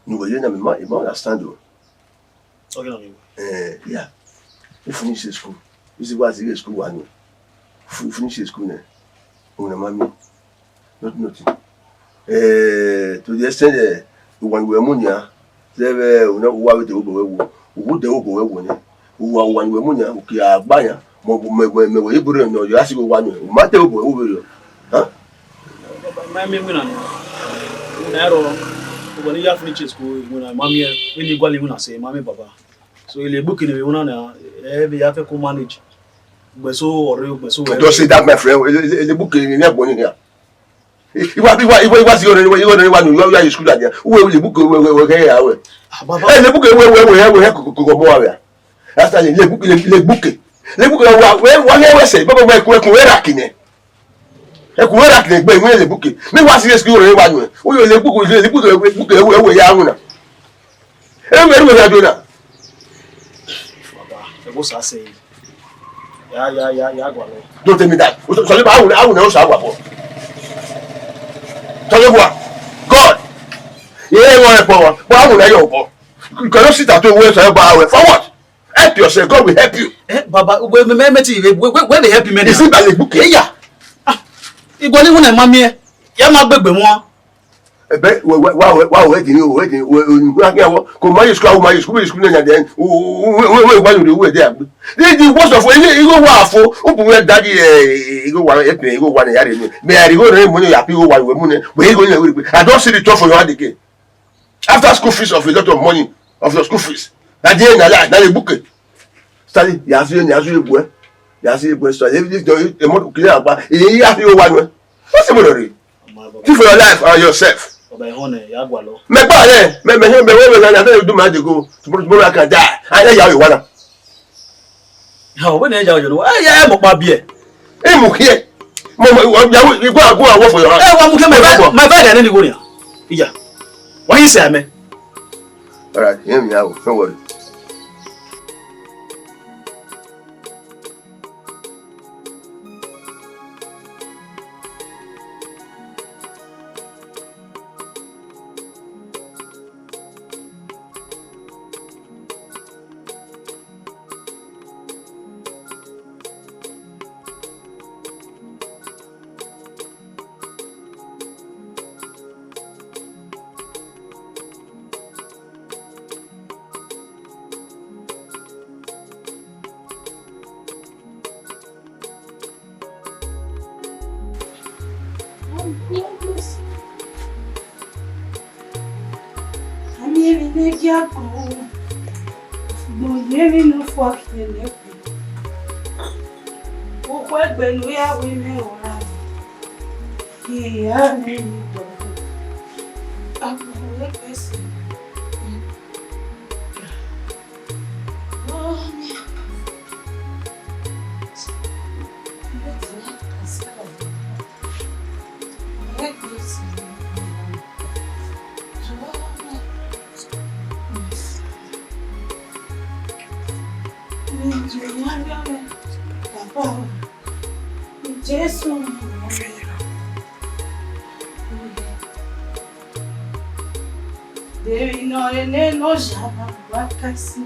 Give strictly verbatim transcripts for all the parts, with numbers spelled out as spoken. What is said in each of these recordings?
Ne uwẹ ye na, mẹ ma, I ma understand o. Okay, no, eh, yeah. I finish school. I see what I school one. Fi-, finish school nẹ. Una ma miẹn. Not nothing. Eh, to the extent that uwa ni wẹ mu nia, zẹ vbe una, uwa vbe de obọ wẹ wo. Uwu de obọ wẹ wo nẹ. Uwa, uwa ni wẹ mu nia, uki agba yan. Mẹ, mẹ, mẹ, mẹ wẹ iburu nọ, ya si uwa ni. U ma de obọ wẹ wo vberriọ. Huh? Ma miẹn iwinna nọ. Iwinna ẹrọ, ugbẹn ne I ya finish school, iwinna ma miẹn, vbene I gualọ iwinna sẹ, ma miẹn baba. So, Ilegbuke ne vbe iwinna na, ẹ vbe ya fẹ ko manage. Ugbẹn so ọre, ugbẹn so. Just say that, my friend. Ele, ele, Ilegbuke ne agbọn ni hia. Iwa, iwa, iwa, iwa si ọre, iwa, iwa, iwa, iwa, iwa, iwa, school again. Uwe, Ilegbuke, uwe, uwe, uwe, uwe, uwe. Ah, baba. Eh, Ilegbuke, uwe, uwe, uwe, uwe, ko, ko, ko, mo ave. That's why Ilegbuke, Ilegbuke. Ilegbuke, wa, we, wa, we, we say, baba, we, we, we, we, rakine. Ẹ ku wẹ ra kẹ egbe iwinna Ilegbuke. Mẹ wa si school rre wa nuẹn. Uyo Ilegbuke, Ilegbuke, Ilegbuke, ẹwẹ, ẹwẹ ya winna. Ẹwẹ, ẹwẹ ya do na. Baba, ẹ wo sa sẹ. Ya, ya, ya, ya gualọ. Don't tell me that. So, so, I will, I will never say what. So, what? God. Yeah, you want to power. But I will not your power. You cannot sit at home where you are. For what? Help yourself. God will help you. Eh, baba, we, we, we, we, we, we, we help him now. Is it by the book? Eh, yeah. Ah, igbo ni wuna ma miẹn. Ya ma gbegbe wọn. Ebe, wa, wa, wa, wa, we, dini, we, dini, we, we, wa, ya, wa, ko ma ye school, ma ye school, ma ye school, na, then, we, we, wa, you, we, there. This is the worst of, you, you go, wa, fo, u bu, we, daddy, eh, you go, wa, help me, you go, wa, ya, re, me, I go, re, money, ya, pi, go, wa, we, money, we, go, we, we, I don't see the top for your hand again. After school fees of a lot of money, of your school fees. Na there na lie, na Ilegbuke. Stanley, ya si, ya si egbe. Ya si egbe, Stanley. If this girl, the money clear agba, he, he has you one way. What's the money? Think for your life and yourself. Ọba ẹhọn nẹ, ya gualọ. Mẹ gba rẹ, mẹ, mẹ, mẹ, mẹ, mẹ, I tell you, do my dey go. Tomorrow, tomorrow I can die. I tell you, you wanna. Ha, wẹ ne ya yọ nọ, ẹ ya mọ kpa biẹ. Emu khiẹ. Mo, mo, ya, we, we go, go and work for your house. Ẹ wa mu kẹ, my friend, my friend, ẹni ni wo nia. Iya. Wa yi sẹ amẹ. All right, hear me out. Don't worry. Ami emwi ne gia gbọn, gbọn ye emwi ne ọ fua khian nẹ. Ukhọegbe ne u ya ru mwẹ ọra, I ya mwẹ emwi dọbọ. Agbọn wẹ kpẹsẹ. Jesu, de emwi ne ọ re nene oya vbe agbakasi,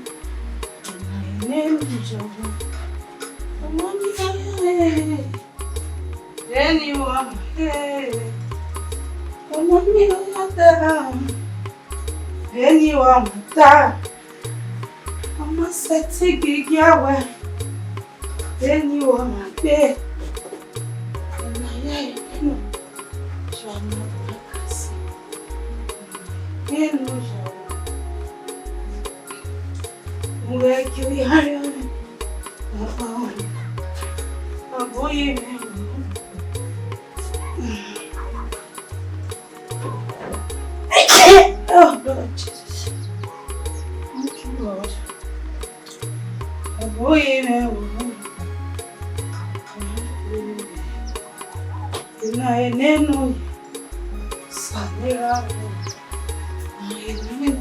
emwi ne ọ re nene oya vbe. Ọmọ ni, de ni wa ma he, ọmọ ni, ọ ya da, de ni wa ma ta, ọ ma sẹtin gigi awẹ, de ni wa ma gbe, ọmọ ya eno, oya vbe agbakasi, emwi ne ọ re nene oya vbe. Uwẹ gie u ya rrie ọnrẹn, Baba, ọ bu ye mwẹ. Oh, Lord Jesus. Thank you, Lord. Ọ bu ye mwẹ. Ena enenu, sa ne ra. Amen.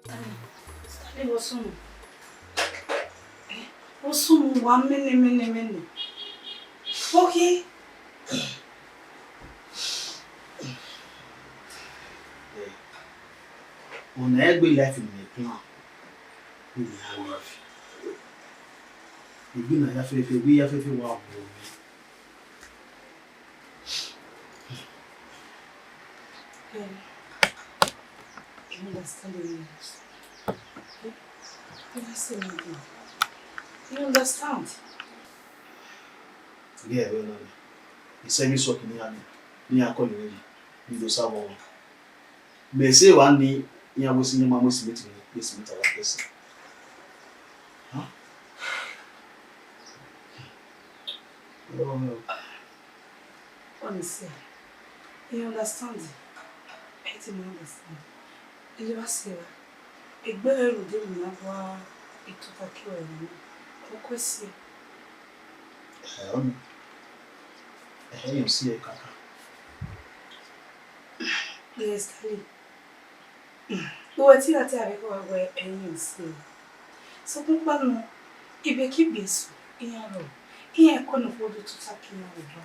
Stanley, vbọ sunu? Vbọ sunu wa mẹnẹ, mẹnẹ, mẹnẹ? Okhi. Ọna egbe life ne imẹ plan, ne imẹ gha live. Egbe na ya fẹfẹ, egbe ya fẹfẹ wa bu mwẹ. Eh, I understand you. Never say anything. You understand? Yeah, well, no, no. He said me something, me I call you, me do serve one. Mẹ sẹ wa ni iran wẹ sẹ iran ma mu estimate ni, estimate our person. Huh? Oh, no. Honestly, I understand. I think I understand. Ẹ jẹ vba sẹ evba. Egbe ẹre rhunmwuda emwi ne a gua tota ke ẹre na, ọ ku ẹse. Ẹ, ọni. Ẹ, ẹ i si ẹre kaka. Yes, Stanley. Uwẹ te gha te avbe khuẹ wẹ ẹ i si ẹre. Sokpan ọkpa nọ, ibiẹka ibiẹka eso iran rrọọ, iran i ku ẹe ne okhuo do tota ke iran vbe eva.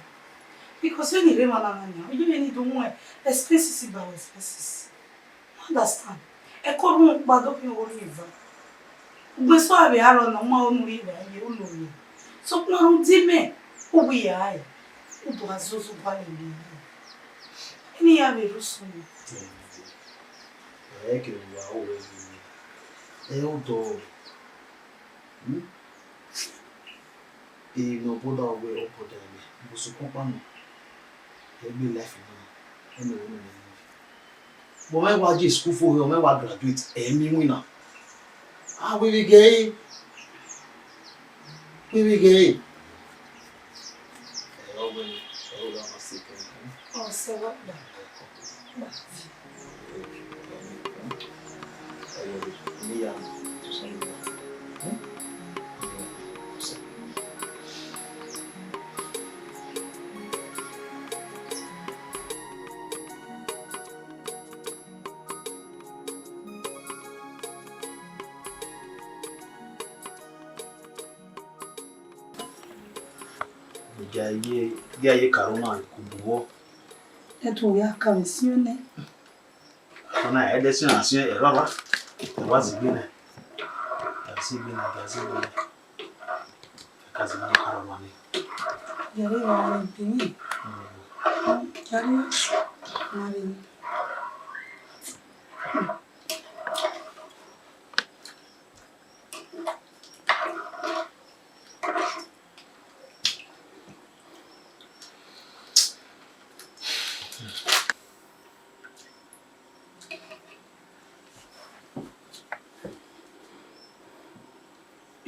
Because vbene I rre emwa na na nian, ọ yevbe ne I do mu expenses ba expenses. You understand? Ẹko rhunmwuda do khian ọghe ọnii eva. Ugbeso a vbe aro na, u ma ho ne u rri evbare ye, u lo ye. Sokpan rhunmwuda imẹ, u wẹ ya re, u do gha zozo gualọ emwi na. Eni ya vbe rre usun. Ẹ ke wa ru ẹre, ẹ odọ. Hmm? Emwi ne ọ bọda wẹ ọ bọda mwẹ, but sokpan ọkpa nọ, egbe life na, ẹmwẹ ne mẹ live. Vbe ọ mwẹ wa je school fo, ọ mwẹ wa graduate, ẹ i miẹn iwinna. A wẹ vbe ghe ẹre, wẹ vbe ghe ẹre. Ẹ, ọ wẹ, ẹ, ọ wẹ ma sẹ kẹ. Ọ sẹ wa gba. Gba. Gie a ye, gie a ye karo na ku bu vbọ. Ẹdẹ u ya ka vbe siẹn nẹ. Ọna ẹdẹ siẹn na siẹn ẹre rara. Ẹ wa zẹ egbe nẹ. Ẹ zẹ egbe nẹ, ẹ zẹ egbe nẹ. Ẹ ka zẹ egbe nẹ, karo na nẹ. Yare wa re bi ni. Yare wa re ni.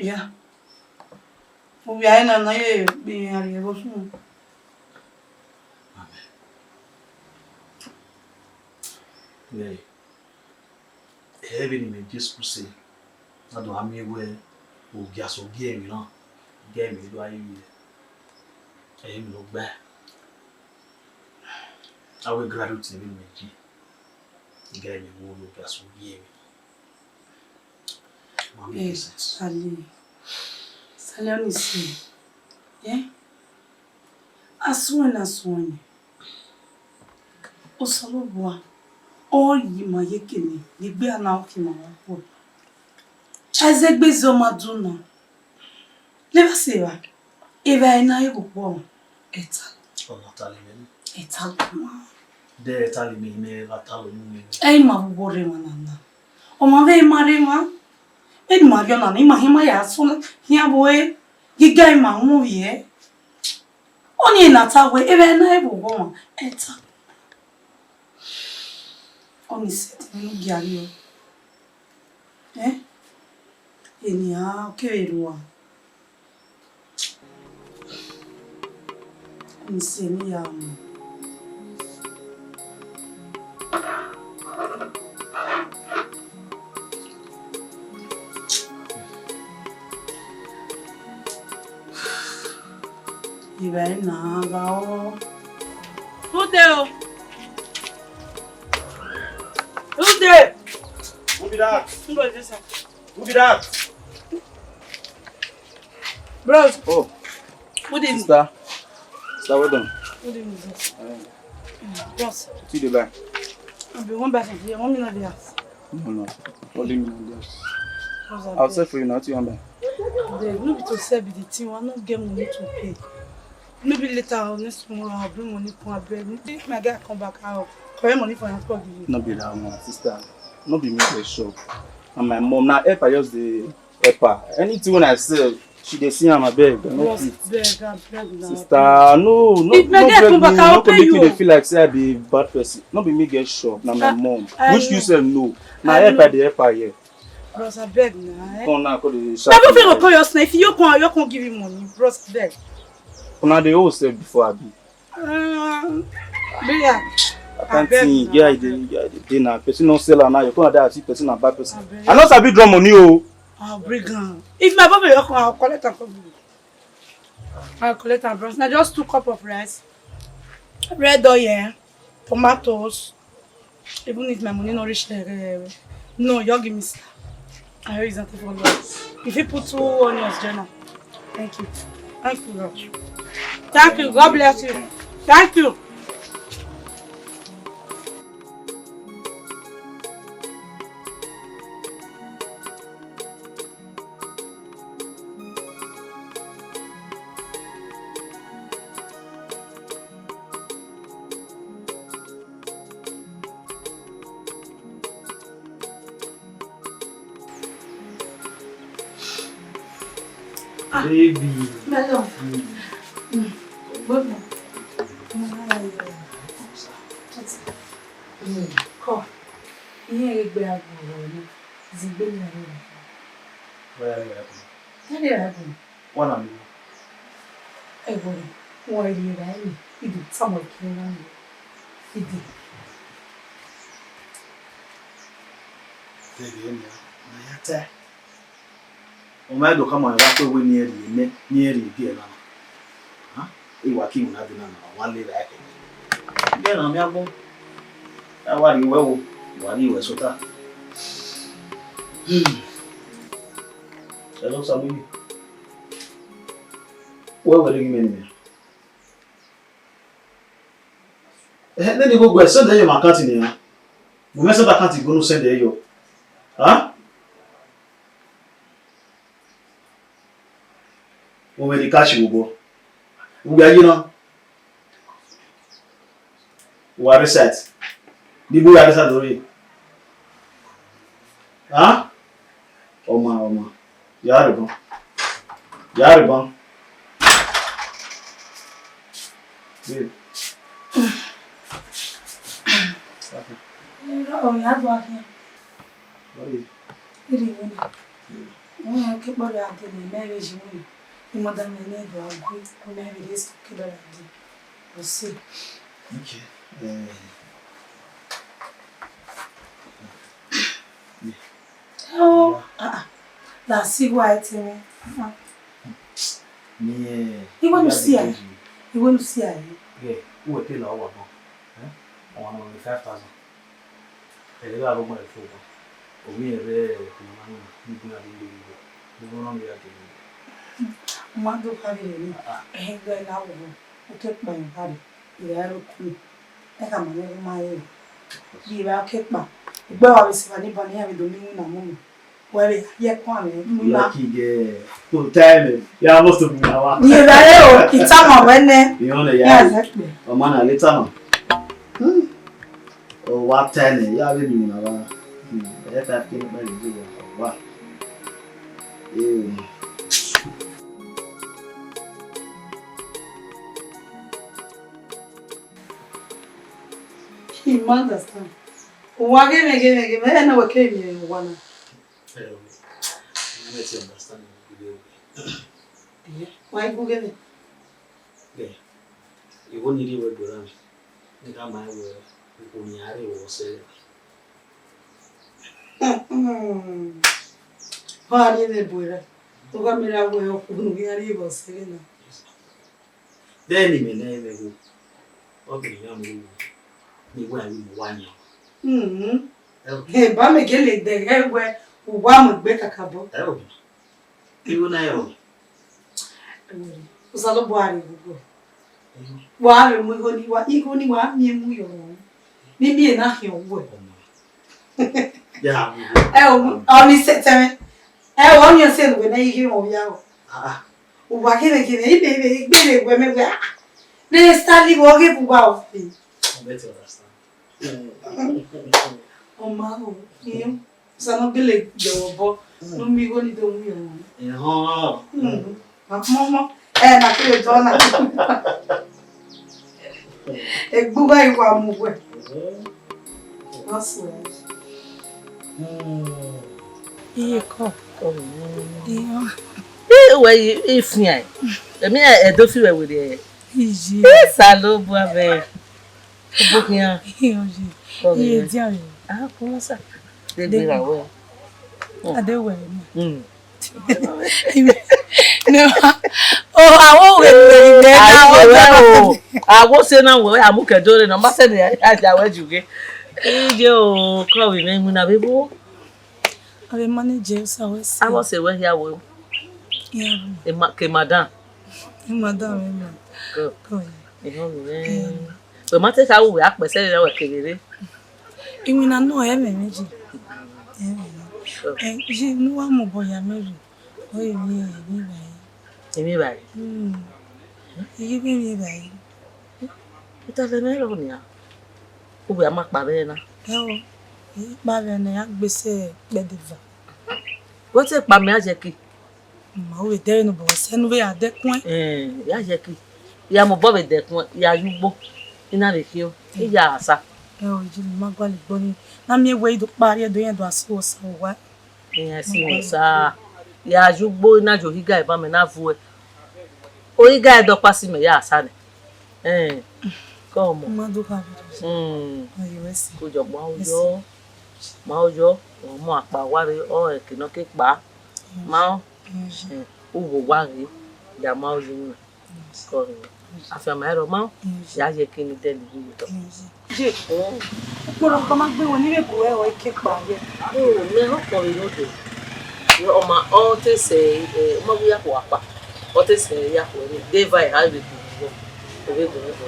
Iya, ovbi ẹre na na ye kpe iran rrie vbe osun. Amen. Ẹ, vbene imẹ Jesu sẹ, a do gha miẹn wẹẹ ogiaso gie emwi na, gie emwi do gha ye vbiẹ. Ẹ i emwi ne ọ gbae. A wẹ graduate ne imẹ yi, gie emwi wo ne ogiaso gie emwi. Ma make sense. Sale, Sale, ọni sẹ, ẹ, a suẹn na suẹn nẹ. Osanobua, ọ yi ima ye kene ne egbe a na ọ ke ima vbe okhuo. Ẹzẹgbe zẹ ọ ma dun na. Levba sẹ evba, evba ẹre na re vbe okhuo, ẹta. Ọ ma ta lele nẹ. Ẹta lele ma. De ẹta lele mẹ, mẹ vbe ta lele nẹ. Ẹ i ma vbe rre emwa na na. Ọ ma vbe ma rre emwa. Vbene ima rhie ọna na, ima hin ma ya sunu, khian vbe ore, gige ima mu vbiẹ. Ọni na ta wẹẹ, evba ẹre na re vbe okhuo ọmwa, ẹta. Ọni sẹ ẹdẹ ne u gia rriọ. Ẹ? Eni a kevbe rua. Ọni sẹ ne I ya mu. Evbare na gha ọ. Ude o. Ude. Who be that? Who be that? Bros. Oh, good evening. Sister. Sister, well done. Good evening, bros. Uh, bros. What you dey buy? I be wan buy something. Mommy no dey house. No, no. Only me no dey house. I'll sell for you now. What you wan buy? Abeg, no be to sell be the thing. I no get money to pay. Maybe later or next tomorrow I'll bring money come, abeg. If my guy come back, I'll collect money for him, come give you. No be that one, sister. No be me dey shop. And my mom, na help I just dey help her. Anything when I sell, she dey see am, abeg. I no fit. Beg, abeg na. Sister, no, no, if my guy come back, I'll pay you. No go make you dey feel like say I be bad person. No be me get shop, na my mom. Which you sef know. Na help I dey help her here. Bros, abeg na, eh? Come now, come dey shout. Never feel go call your snake. If you come, you come give him money. Bros, abeg. Una dey owe sef before, abi? Um, yeah. I can't think. Yeah, I dey, yeah, I dey na. Person no sell am now. You come like that, see person na bad person. Abeg. I no sabi draw money o. I'll bring am. If my brother you come, I'll collect am come give you. I'll collect am, bros. Na just two cup of rice, red oil, tomatoes. Even if my money no reach there, eh, no, you give me, sir. I use nothing for love. If you put two onions, Jenna. Thank you. Thank you, Lord. Thank you. God bless you. Thank you. Ah. Baby. My love. Mm. Mm. Good morning. Mm. Come. Iye egbe agbọrọ ni. Zigbe ni aro. Where are you? Where are you? What am I? Ẹwẹ, wọn rhie ra ẹre, I do tama ọke na nẹ, I do. Te ẹghẹ nian, ma ya tae. Ọ ma do khama wa kpe wẹ ne irẹn rhie nẹ, ne irẹn rhie biẹ na. Ha? I wa ki iwinna dee na, wa wa le ra ẹkẹ. Biẹ na miẹn agbọn. A wa rhie wẹ wo, wa rhie wẹ sota. Hmm. Hello, Sammy. Wẹ wẹ rhie mẹ ne mẹ. Eh, nene igho guẹ, send ẹre ye my account nian. Mu mwẹ send account igho ne u send ẹre yọ. Ha? Wo mwẹ ne I ka shi vbe obọ. Uwẹ a ye na. Wa rre site. Ni bu ya rre site rre. Ha? Ọma, ọma. Ya rre ban. Ya rre ban. Babe. Ọ ya gba khian. What is? Iri wini. Wọ́n yẹn kí pọ́lì adé lè mẹ́rin jì wini. Ni madam ne do agui, ko mẹ́rin lè sọ kí lọ́la dé. Kò sí. Okay. Eh. Oh, ah, ah. La si wa ete mi. Ah, ah. Ni, eh, Iwe nu si a. Iwe nu si a. Yeah, uwe pay la wa bon. Eh? One hundred five thousand. Ẹre gha vbe ọgbọn ẹre fo, ovbi mwẹ rre ọmwa na ni gun iran dee vbe igho, ne ọ rọnmwẹ iran dee vbe igho. Ọ ma do kha vberriọ nẹ, ẹghẹ ne a ru, u ke kpa emwi khare, I gha rre okun, ẹ khama mwẹ gu ma rre. Rhie evba ke kpa, egbe wa vbe sẹ evba ni ban ne iran vbe do miẹn iwinna mu mẹ. Wẹ vbe ya ye ẹkun amwẹ, u na. Ya ki ghe, to time, ya must be na wa. Rhie evba re o, I tama wẹ nẹ. Irẹn ọnẹ ya. Ya zẹ kpẹ. Ọ ma na le tama. Hmm. Ọ wa ta ẹnẹ, ya vbe miẹn na wa. Hmm, ẹ ta ke na gbe wa. Wa. Eh. He ma understand. Wa ghe mẹ, ghe mẹ, ghe mẹ, ẹ na wẹ ke miẹn wa na. Eh, I no understand. Eh, wa i gu ghe mẹ. Eh, I wo ni rhie wẹ do ra mẹ. Ne I khama wẹ okhuo ne iran rre vbe ọse ẹre. Ọ gha rhie mwẹ bu ẹre, ọ gha miẹn ra wẹ okhuo ne iran rre vbe ọse ẹre na. Then imẹ ne I mwẹ igho, ọ gele iran mu igho, ne I wẹ a ghi mu uwa yan. Mhm. Eba mẹ gele dẹghẹ wẹ uwa mu egbe kakabọ. Igho na rẹn o. Osanobua rre vbe uwẹ. Wa vbe mu igho ni, wa, igho ni wa miẹn mu yọ rọ. Ne I miẹn na khian uwẹ. Ya mu igho. Ẹ o, ọ ni sẹtẹmwẹ. Ẹ o, ọ ni ọse ne uwẹ na i ghi mwẹ ovbi aro. Ah, ah. Uwa gele gele, I vbe, vbe, gele wẹ mẹ wẹ, ah, ne Stanley vbe ọ ghe vbe uwa o. I bet you understand. Ọ ma o, iyan. Osanobua gele gbe vbe obọ, ne u miẹn igho ni do mu yọ. Ehọ. Mm. Ma kpọnmọ, ẹ na kere dọ na. Egbe uwa i wa mu wẹ. That's right. Iye kọ. Iye. Ẹ wẹ i fian. Emi ẹdẹ fi wẹ werriẹ. Iye. Osanobua mwẹ. Obokhian. Iye, iye dia yo. Ah, kọmọ sa. De gbe ra wẹ. Ade wẹ. Mm. No, o, awo wẹ wẹ wẹ na o. Awo se na wẹ, a mu kẹdo re na, ma sẹ ne a ja wẹ ju ghe. Iye o, kọ vbe mwẹ iwinna vbe vbo? Avbe manage sa wẹ se. Avbe ọse wẹ hia wẹ. Ya. Ke madam. Ke madam, ẹ ma. Good. Good. Ehọ vbe mwẹ. Wẹ ma te kha ru wẹ akpẹ sẹ ne wẹ kevbe rre. Iwinna nọ ẹ mwẹ meji. Ẹ mwẹ. Ẹ, iye ne uwa mobọ ya mẹ rre. Ọ emwi, emwi vbe. Emwi vbe? Hmm. Iye vbe emwi vbe. Ita vbe mwẹ rọ nia. Uwẹ a ma kpa vbe na. Ẹ o, I kpa vbe na, ya gbe sẹ kpẹdeva. Wẹ te kpa mẹ a jẹ ki. Ma, u vbe dẹ vbene obọ sẹ ne u vbe ra dẹkun ẹn. Ẹn, ya yẹ ki, ya mobọ vbe dẹkun ẹn, ya ye ugbo, I na vbe khian, I ya sa. Ẹ o, Jimmy, ma gualọ igbo nii. Na miẹn wẹ I do kpa rrie do rẹn do a si wẹ osa owa. Iran si wẹ osa, ya ye ugbo, I na ye ohiga eva mẹ na vuẹ. Ohiga ẹdẹ ọkpa si mẹ ya sa nẹ. Ẹn, kọ mọ. Ma do kha vbe do. Hmm. Ayo, ẹ si. Ko jọ ma o yọ. Ma o yọ, ọ mu akpa wa rre, ọ ẹke ne ọ ke kpa. Ma o. Ẹn, u wo wa ghe, ya ma o ye na. Kọ rre. Afianma ẹre ọ ma o, ya ye ẹke ni dẹ ne I ye tọ. Ye, ukpọlọkpa ma gbe wẹ ne I vbe gu ẹre ke kpa ye. Mẹ họkọ vbe ne odẹ. Ọ ma, ọ te sẹ, ẹ, ọ ma gu ya khuo akpa. Ọ te sẹ ya khuo ẹre. De eva ẹre a vbe gu vbọ. Ọ vbe gu vbọ.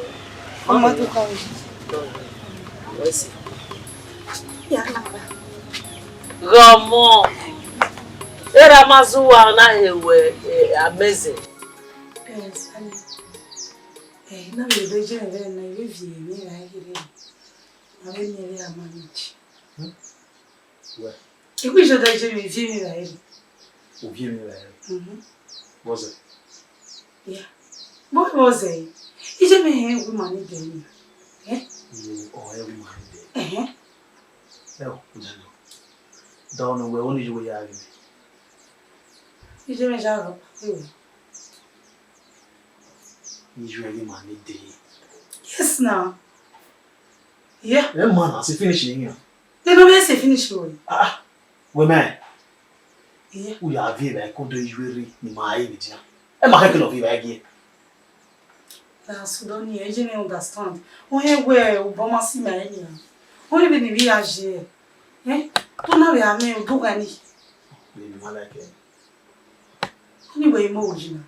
Ọ ma do kha vbe. Wẹ si. Ya na ba. Ghe ọmọ. Erha ma zẹ uwa na he wẹ, eh, amazing. Eh, Sally. Eh, na vbe do je vbe na, I vbe viọ emwi ra ghe re. Ma vbe miẹn vbe a manage. Hmm? Wẹ? I khui jọ da je vbe viọ emwi ra ghe re. U viọ emwi ra ghe re? Mhm. Vbọzẹ? Ya. Vbọ vbọzẹ? I je mẹ hẹn wẹ ma ni dẹ ni. Eh? Iye, ọ hẹn wẹ ma ni dẹ. Ẹhẹn. Ẹ o, u danu. Da ọnọ wẹ, ọ ni ye uwẹ ya ghe mẹ. I je mẹ ya rhọ kpa vbe wẹ. Iye, ọ ghi ma ni dẹ. Yes now. Yeah. Ẹ ma na, se finish ni yan. Then no be se finish wẹ. Ah, ah. Wẹ mẹ. Yeah. U ya viọ evbare kodo iye rre ne ima re vbe dia. Ẹ ma khẹke ne ọ viọ evbare gie. Na so do ni, e je ne understand. Ọ hẹn wẹ obọ ma si ma eni a. Ọ ni vbe ne ivbi ya ye. Eh? To na vbe a mwẹ odugha ni. Baby, ma like it. Ọ ni wẹ imo oyi na.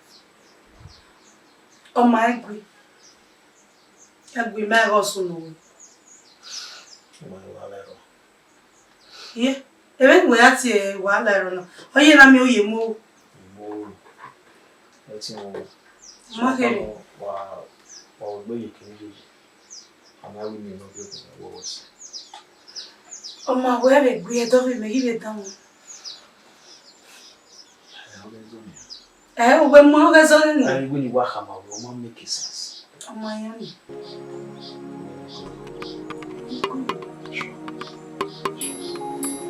Ọ ma egbe. Egbe ma ẹghẹ ọsunu wẹ. Ọ ma wa vbe ẹrọ. Ye, ẹmwẹ ne uwẹ ya tie wa la ẹrọ na, ọ ye na miẹn oye mu o. Mo, ẹ ti wọn. Ma kere. Wa, wa gbe ye kiri ye. A ma wi mi no bi ogun wo wo si. Ọ ma wẹ vbe gbe ẹdọ vbe mẹ ghi vbe dan wọn. Ẹ, ọ vbe zọ mi. Ẹ, uwẹ mu ọghẹ zọ nene. Ẹ, iwẹ ni wa khama wẹ, ọ ma make sense. Ọ ma yan ni.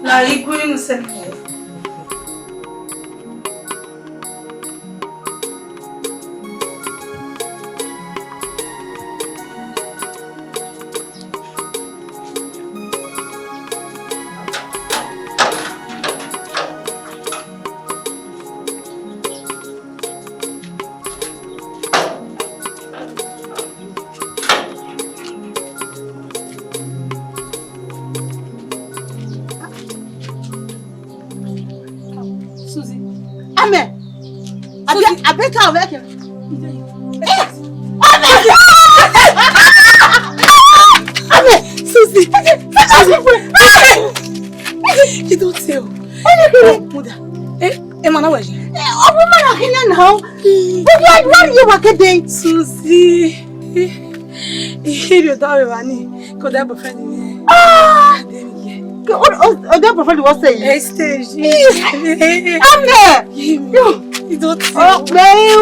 La igue nu sẹ mi. Abeka, Abeka. Amen. Amen. Susie. Susie. Amen. You don't tell. Oh, mother. Eh, eh, man, how are you? Eh, oh, woman, I can't now. What, what, what are you working day? Susie. Ihe rhie odaro evba ni, ke odaro boyfriend mwẹ. Ah! Ke o, o, odaro boyfriend wẹ sẹ yi? Ẹ stage. Amen. Yo. Idoti. Ọkpẹ o.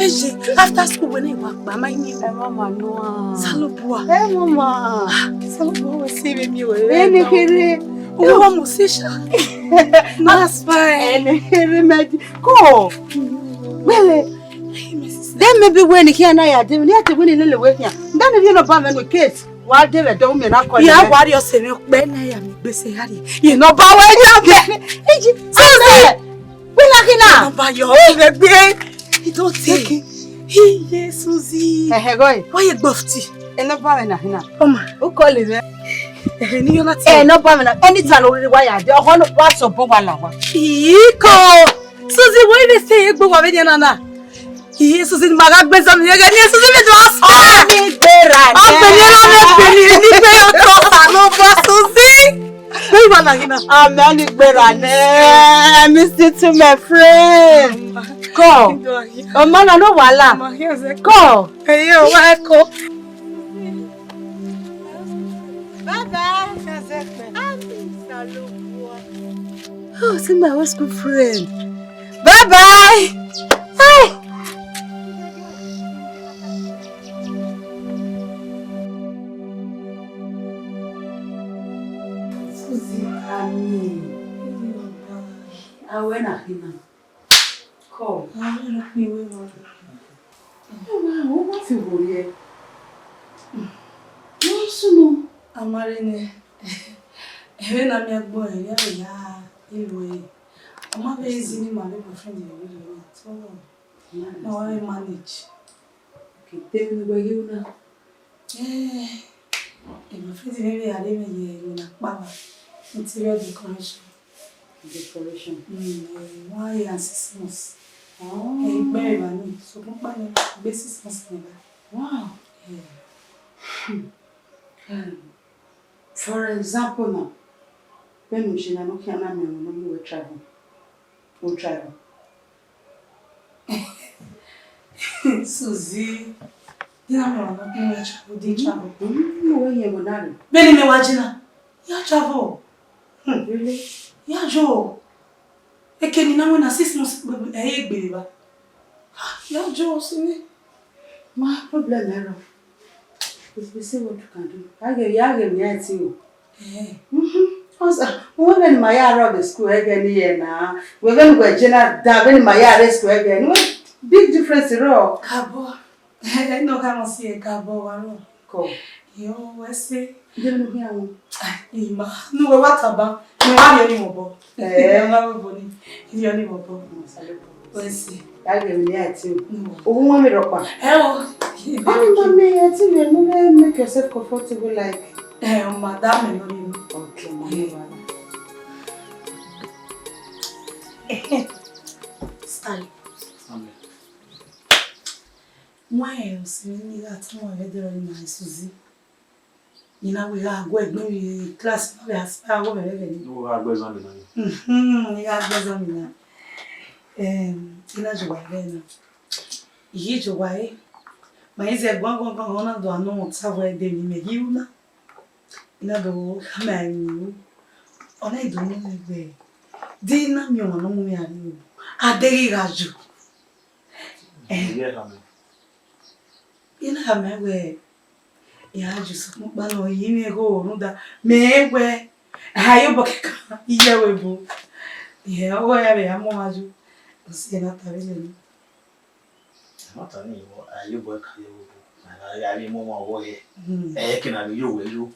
Eje, after school wẹ ne wa kpa ma ni. Ẹ mama no a. Salobua. Ẹ mama. Salobua wẹ sẹ vbe miẹn wẹ. Ẹ ne kere. O wa mo se sha. That's fine. Ẹ ne kere mẹ di. Ko. Wẹrẹ. Then maybe wẹ ne I khian na ya dee, ne I te wẹ ne I lele wẹ khian. Then if you no ban me no case, wa dee vbe do me na call. Ya wa rhie ọse mwẹ ọkpẹ na ya mi gbe sẹ gha rhie. Ye nọmba wẹ ya mẹ. Eji, sẹ. Wẹ na kina. Nọmba yo, mẹ gbe. Idoti. Iye Susie. Ehe, go. Wa ye gbọfti. E nọmba mwẹ na kina. Ọma. U call mwẹ. Ehe, ni yo na ti. E nọmba mwẹ na. Anytime no really wa ya dee. Ọghọ no wa sọ bọ wa la wa. Iko. Susie, wẹ vbe sẹ egbe wa vbe nian na na. Iye Susie, ma gha gbe zọ mi, ẹghẹ ne Susie vbe do a sọ. Ọni gbera nẹ. Ọbẹ ni ra mẹ pè ní ní pé yọ tọ sa lọ bọ Susie. Wẹ wa na gina. Amen, ọni gbera nẹ. I miss you too, my friend. Kọ. Ọmọ na no wala. Kọ. Ẹyẹ wa kọ. Bye bye. Ami Salobua. Oh, see my old school friend. Bye bye. Hey. Susie, Ami. Awe na hina. Come. Awe na hina. Ẹ ma, ọ ma fi wo ye. Wọ́n súnmọ́. A ma rre nẹ, ẹmwẹ ne a miẹn agbọn ẹre, a ya ru ẹre. Ọ ma vbe easy ne ima vbe boyfriend rẹ vbe rre na, so ma wa vbe manage. Okay, tell me where you now. Eh, boyfriend mwẹ vbe a rre mwẹ ye ẹmwẹ ne a kpa vba, interior decoration. Decoration. Mm, eh, one year and six months. Oh. Eh, ikpẹrẹ evba ni, sokpan ọkpa nẹ, gbe six months nẹ ba. Wow. Yeah. Hmm. Um, for example now, vbene u ye na ne u khian na miẹn ọmwa ne ọ mu uwẹ travel, u travel. Susie, de na miẹn ọmwa ne ọ mu uwẹ travel, de travel. Mm, mm, wẹ yẹn wẹ na rre. Vbene mẹ wa je na, ya travel. Hmm, really? Ya yo. Eke ne I na winna six months, ẹ i re gbe evba. Ah, ya yo, si nẹ. Ma problem ẹrọ. We will see what you can do. A ghe, ya ghe mwẹ ẹtin o. Eh. Mhm. Ọsa, wẹ vbene ima ya rrọọ vbe school ẹghẹ ne I ye na. Wẹ vbene wẹ je na da vbene ima ya rre school ẹghẹ ne. Big difference rrọọ. Kabọ. Ẹ nọ gha mọ si ẹre kabọ wa rrọọ. Kọ. Yo, wẹ sẹ. Ghẹ ne u khian wọn. Ai, ima. Ne uwẹ wa taba. Ne wa rhie ọni mobọ. Eh. Ẹ ma vbe bọ ni. Rhie ọni mobọ. Wẹ sẹ. Ya ghe mwẹ ẹtin o. Mm. Oghun wọn mi rhọkpa. Ẹ o. Ọni ma mi ẹtin rẹ, no, make yourself comfortable like. Ẹ, madam, no, no. Okay, ma. Yeah. Style. Amen. Wẹ rẹn ọse ne I gha tama ruẹ ẹdẹrẹ ọnii ma Susie. I na wẹ I gha gu egbe vbe class na vbe aspire ọghe mwẹ vbe ẹghẹ nii. Wẹ gha gbe exam na. Mhm, I gha gbe exam na. Em, I na jọ wa vbe na. I ghi jọ wa re. Ma i zẹ guan guan guan guan na do a nọ mwẹ ota vbe ẹdẹ ne imẹ ghi ru na. I na do khama ẹre ru. Ọ na do mu mwẹ wẹẹ, de I na miẹn ọmwa ne ọ mu mwẹ a rre o. A deghẹ I gha yo. Eh. Iye khama. I na khama wẹẹ, I gha yo sokpan ọkpa nọ, I mwẹ igho rhunmwuda mẹ wẹẹ, a ha ye obọ kẹkan, I ye ẹvbo ebo. Ihe ọghe ya vbe ya mu ọmwa yo. Ọ sẹ ne a ta vbe lele. Ẹmwata nii, a ye obọ ẹkan ye ẹvbo ebo, a gha ya vbe mu ọmwa ọghọe hẹ. Hmm. Ẹ i ke na vbe ye owẹ yo.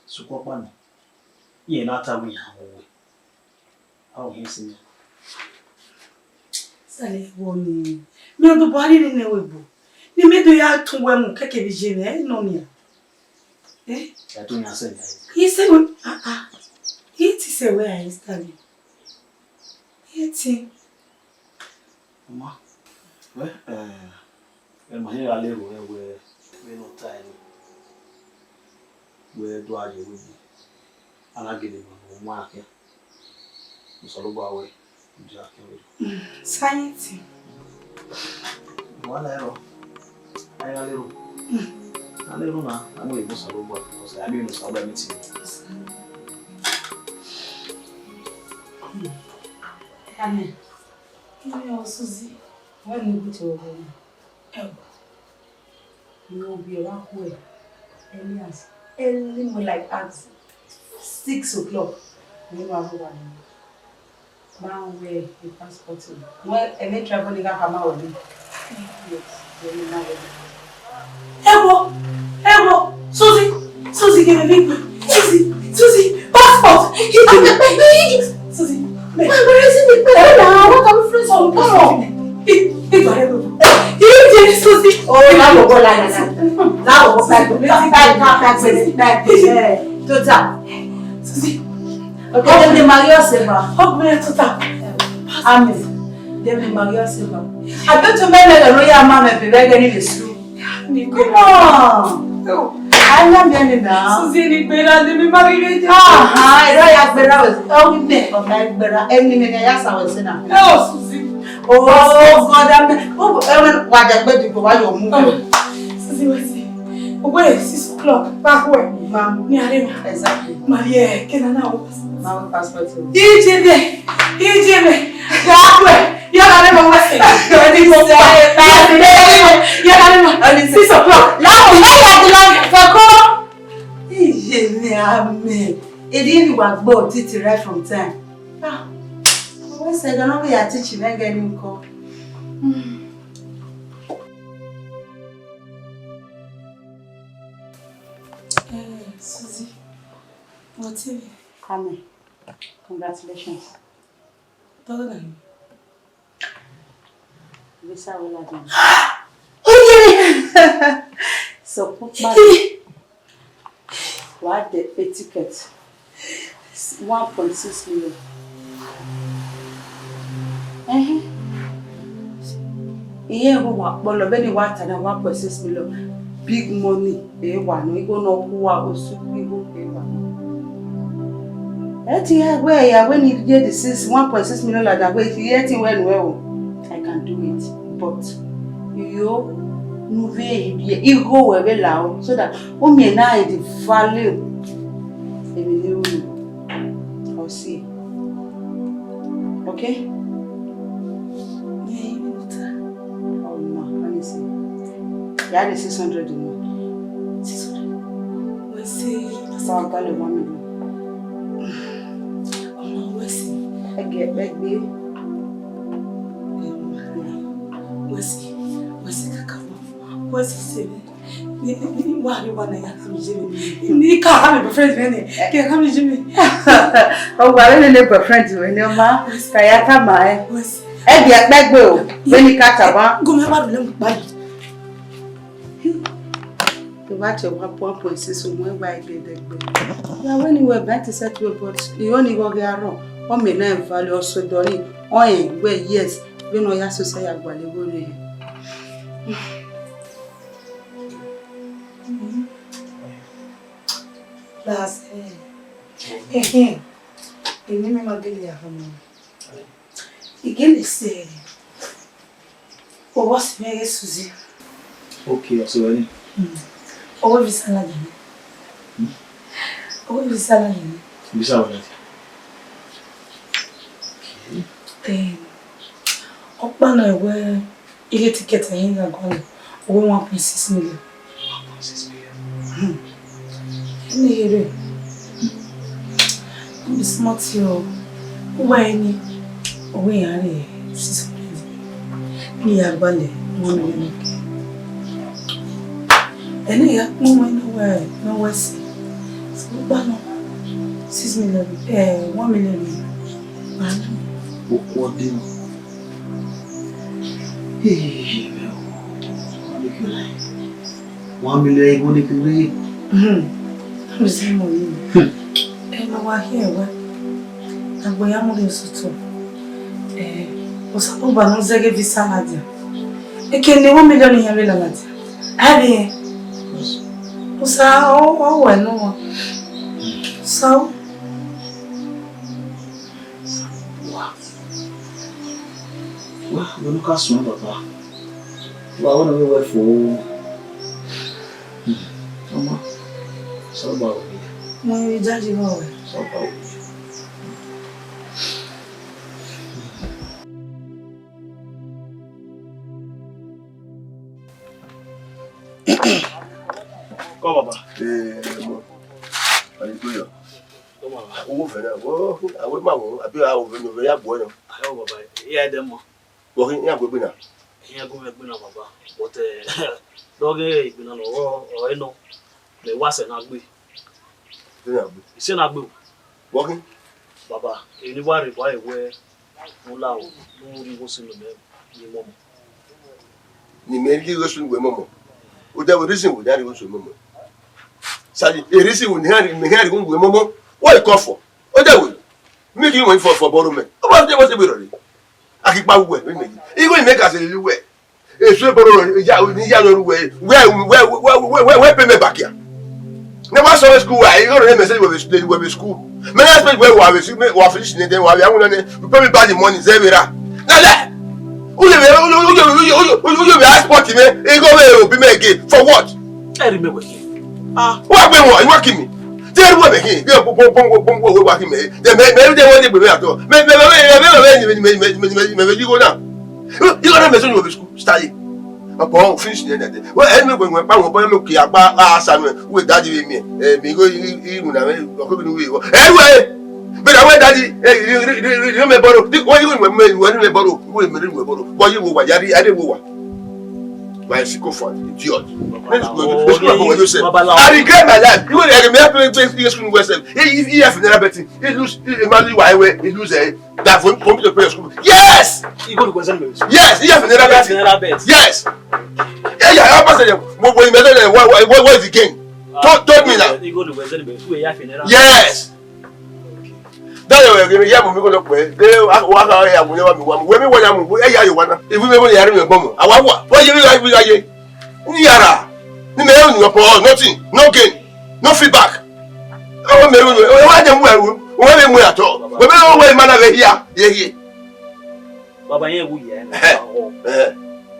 Sokpan ọkpa nọ, irẹn na ta wẹẹ iran mu uwẹ. How he see me? Sale wo ni. Mi o do bọ ari ni ne we bo. Ni mi do ya tun wẹ mu keke bi je mwẹ, ẹ nọ nia. Eh? Ẹ tun yan sẹ nia. He say we, ah, ah. He ti sẹ wẹ a Sale. He ti. Ma, wẹ, eh, ẹ ma hia gha le ru rẹ wẹ, vbene ọ ta ẹre, wẹ do a ye wẹ, a na gele ma mu a khian. Osanobua wẹ, ọ dia khian vbe. Science. Wa na ẹrọ. A i gha le ru. A le ru na, a mu egbe Osanobua, because a miẹn ne Osanobua meeting. Amen. Ine ọ Suzi, wẹ ne u gu te vbe na? Ẹo, ne ovbi ẹre khuẹ, Elias, early morning like at six o'clock, ne ọ wa rre owa nẹ. Ma wẹ e passport. Wẹ ẹmwẹ travel ni gha khama wẹ ni. Yes, wẹ ni ma wẹ. Ewo, ewo, Suzi, Suzi, give me big, Suzi, Suzi, passport. Suzi, me. Where is it? Where now? What are we friends on? Come on. Suzi. Oh, that will go like that. That will go like that. Like, like, like, like, like, like, like, like, like, Suzi. Okay, dem dey marry us ever. Hug me to tap. Amen. Dem dey marry us ever. I bet you many men no ya ma me be begin in the school. Come on. Oh. I love you now. Suzi, ni gbera, dem dey marry me. Ah, ah, I don't have gbera with. Oh, me, okay, gbera. Any men ya sa we say na. Oh, Suzi. Oh, God, amen. Oh, amen. Wa de gbe di ko wa yo mu. Suzi, wait. Wait, six o'clock. Back where? Ma. Ni are ma. Exactly. Ma, yeah, can I now? Ma, we passport. Ijebe, Ijebe, ya kwe, ya na le ma wẹ. Ọni sẹ, ya na le ma. Six o'clock. La o, ya ya di la fẹ ko. Ijebe, amen. Edi ni wa gbọ titi right from time. Ah, we say gonna be a teaching again nko. Hmm. Eh, Suzi, what's it? Amen. Congratulations. Tọ́lá ni. Visa wẹ ladian. Ó yẹ. Sọ pípa. Wa de a ticket. One point six million. Ẹhẹn. Iye ru wa kpọlọ, vbene wa ta na one point six million. Big money, e wa nọ, igho ne ọ khu wa, osu igho e wa nọ. Ẹtin ya wẹ, ya wẹ ni ye the six, one point six million ladian, wẹ, ẹtin wẹ nuẹ o, I can do it, but yo, nu vbe ye igho wẹ vbe la o, so that u miẹn na the value emwi ne u ru, ọ si. Okay? Yeah, you know that. Oh, ma, let me see. Yeah, the six hundred, you know. Six hundred? Wẹ sẹ. Sa gale one million. Ọmọ, wẹ sẹ. Ẹgẹ, ẹgbẹ. Wẹ sẹ, wẹ sẹ kaka. Wẹ sẹ sẹ. Ni, ni, ni, wa ni wa na ya ka mi je mi. Ni ka ha mi boyfriend mi ni. Ke ka mi je mi. Ọ wa re ne boyfriend mi ni, ọ ma. Ka ya ka ma ẹ. Wẹ sẹ. Ẹ bi ẹkpẹ gbe o. Vbene I ka tama. Go me ba dule mu pa. Tó bá tẹ wá one point six, òun ẹ wá ẹgbẹdẹgbẹ. Ìyàwó ẹni wẹ bá ti settle, but ìyọ́ ni gọgẹ arọ, ọ mẹ náà value ọsọ dọ ni, ọ ẹ wẹ yes, vbene ọ ya sosẹ ya gbalẹ ẹvbo rre hẹ. Las, eh, eh, eh, emwi ne ima gele ya khama. I gele sẹ ọvbọsẹ mwẹ ghe Suzi. Okay, ọsẹ wẹ ni? Mm. Ọ wẹ visa ladian. Hmm? Ọ wẹ visa ladian. Visa wẹ ladian. Okay. Eh, ọ kpa nọ wẹ ighe ticket ẹre I gha gualọ, ọ wẹ one point six million. One point six million. Hmm. Eni here, no be small thing o. Uwa eni, ọ wẹ iran rre six hundred. Ni ya gbalẹ one million. Eni ya kpọnmwẹ ne ọ wẹ, ne ọ wẹ sẹ. Sẹ ọkpa nọ, six million, eh, one million. Okhuo de nọ. Hey, one million igho ne kere. Hmm. Ẹ ne wa hiẹn wẹ, agbọn ya mu rhie sotọ. Eh, Osanobua ne ọ zẹghe visa ladian. Eke ne one million hia vbe la ladian. A vbe rẹn. Osa, ọ, ọ wẹ nọ. Osa, ọ. Wa, wa, wẹ ne u ka suẹn, baba. Wa, wẹ ne u wẹ fo. Hmm. Ọmọ, Osanobua wẹ. Mo ri daddy vbe wẹ. Osanobua wẹ. Kọ, baba. Eh, mo. Are you clear? Kọ, baba. Owẹ fẹ na, wo, awe ma wo, abi awe ne ovbi ya gbuẹ nọ. Ayo, baba, iya ẹdẹ mọ. Wọ khin, iran gu egbe na? Iran gu mwẹ egbe na, baba. But, eh, dọghe egbe na nọ, ọ, ọ, ẹ nọ. Mẹ wa sẹ na gbe. Sẹ na gbe. Sẹ na gbe o. Wọ khin? Baba, eni wa rre, wa rre wẹ, u la o, u rhie igho sunu mẹ, ye mọmọ. Ne imẹ rhie igho sunu wẹ mọmọ. Odẹ wẹ reason wẹ ne a rhie igho sunu mọmọ. Sali, e reason wẹ ne a rhie, mẹ rhie igho wẹ mọmọ. What you call for? Odẹ wẹ. Me give you money for, for borrow me. What you want to be ready? A ghi kpa uwẹ, vbe imẹ yi. Igho imẹ ka sẹ lele uwẹ. Esu ebọrọ ya, ni ya lọ ru wẹ, wẹ, wẹ pay me back ya. Ne wa sọ school wa, igho ne message wẹ vbe, wẹ vbe school. Mẹ na expect wẹ wa vbe school, wa finish ne, then wa vbe awuna ne, you pay me back the money, zẹ vbe ra. Na lẹ. Uye vbe, uye, uye vbe ask for me, igho vbe obi me again. For what? Ẹ rhie mẹ wẹ khin. Ah, wa gbe wọn, you wan kill me? Te ru ẹmẹ khin, gẹ bọ bọ bọ bọ bọ wa khin mẹ. Then mẹ mẹ de wọn de gbe mẹ atọ. Mẹ mẹ mẹ mẹ mẹ mẹ mẹ mẹ mẹ mẹ mẹ mẹ mẹ igho na. Igho na mẹ so you be school, study. Ọkọ finish ni ẹdẹ. Wẹ ẹ mi gbẹngbẹn pa wọn bọ mi kì í apá asa mi. Wẹ daddy mi. Ẹ mi igho i mu na mẹ ọkọ mi ni wẹ. Ẹ wẹ. Bẹ̀rẹ̀ àwọn daddy, ẹ rí rí rí rí rí mẹ bọ́rọ̀. Wọ́n yí wọ́n mẹ wọ́n mẹ bọ́rọ̀. Wọ́n mẹ rí mẹ bọ́rọ̀. Wọ́n yí wọ́n wà, yàrá adé wọ́n wà. My sycophant, idiot. Let's go. Let's go for yourself. Babalawo. I regret my life. You will regret me. I play play play school myself. He he he have never betting. He lose. He imagine why where he lose eh. That for for me to pay your school. Yes. He go to question me. Yes. He have never betting. Never bet. Yes. Yeah yeah. I pass it. What what what what what is the game? Told told me now. He go to question me. Who he have never. Yes. Dayọ wẹ ghe ya mu mi ko lọ pẹ de wa ka ya mu ne wa mi wa mu wẹ mi wa ya mu wẹ ya yo wa na ibu me wo ya ri me gbọmọ awa wa wa ye mi ga ibu ga ye ni yara ni me ni ọpọ nothing, no gain, no feedback. Awa me ru we wa de mu ẹru we me mu atọ we me wo we ma na ghe hia ye hie. Baba yẹn wu yẹ ẹhẹn ẹhẹn.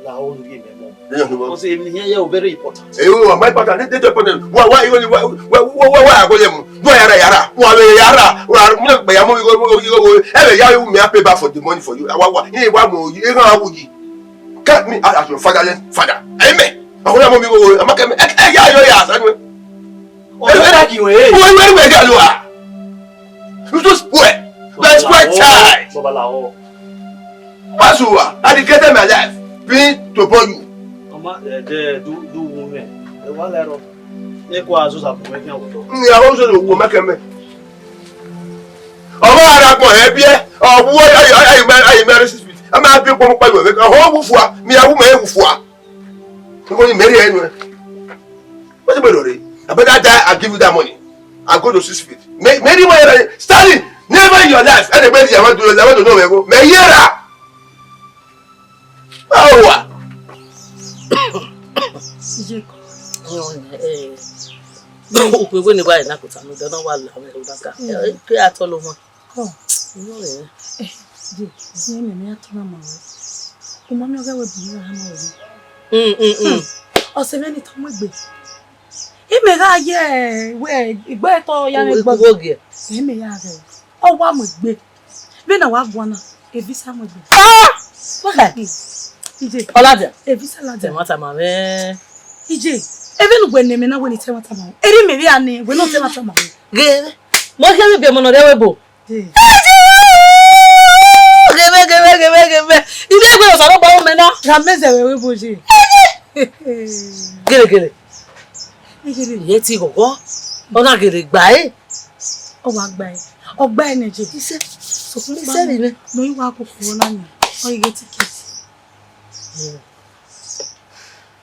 Lahọ ne rhie mẹ mọ. Because emwi ne I hear here very important. Eyo wa my important. They they important. Wa wa you wa wa wa wa wa go yemu. Wa yara yara. Wa we yara. Wa mu na gbe ya mu go go go. Ebe ya you me pay back for the money for you. Wa wa. Ni wa mo you. E ga wu yi. Cut me out as your fatherless father. Amen. Akola mo mi go. Ama ke me. E ya yo ya sa ni. Ọ̀rẹ́ rẹ̀ kì í wẹ̀. Wọ́n wẹ́rẹ́ wẹ̀ gà lọ wa. You too spoil. Like spoil child. Babalawo. Pasuwa, I regretted my life being to born you. Ọmọ ẹ̀jẹ̀ du du wu mẹ. Ẹ wá lẹ́rọ. Ní kó aṣọ ṣàbùkù ẹ kí n wò tọ́. Ní àwọn oṣù wo mẹ́kẹ́ mẹ́. Ọmọ ara gbọ̀n ẹ bí ẹ. Ọ̀wọ́ ayé ayé mẹ́rin ayé mẹ́rin six feet. Ẹ máa bí pọ́npọ́n pẹ̀lú ẹ̀. Ọ̀hún wù fún wa. Mi àwọn ọmọ ẹ wù fún wa. Nko ni Mary enu. What you do? I better die, I give you that money. I go to six feet. Mary, Mary, why you Stanley? Never in your life. And the way I want to, I want to know where go. Me here. Oh, wa. Ije ko. Yo, eh. Yo, we we ni wa na ko ta no, do na wa la we ro da ka. Eh, ke atọ lo mo. Kọ. Irọ rẹ. Eh, je, je mẹ mẹ atọ na ma wẹ. O ma mi ọgẹ wẹ bu ra ha ma wẹ. Mm, mm, mm. Ọsẹ mẹ ni tọ mu egbe. Imẹ gha ye wẹ igbe tọ ya ne gbo. Wo ge. Imẹ ya ghe. Ọ wa mu egbe. Vbene a wa guan na, e visa mu egbe. Ah! What? Ije. Ọladian. E visa ladian. Tẹmọ tama mwẹ. Ije. Eve nu wẹ ne mẹ na wẹ ni tẹmọ tama mwẹ. Eri mẹ vbe a nẹ, wẹ ne ọ tẹmọ tama mwẹ. Ghe. Mo khe vbe biẹ ọmọ nọ rre ẹvbo. Ghemẹ, ghemẹ, ghemẹ, ghemẹ. Ine egbe Osanobua ru mẹ na. Gha mẹ zẹ vbe ẹvbo ye. Gele, gele. Gele. Iye ti ghọghọ. Ọ na gele gba e. Ọ wa gba e. Ọ gba e nẹ je. Ise. Sokun ise ri nẹ. No yi wa koko na ni. Ọ yi ghe ticket.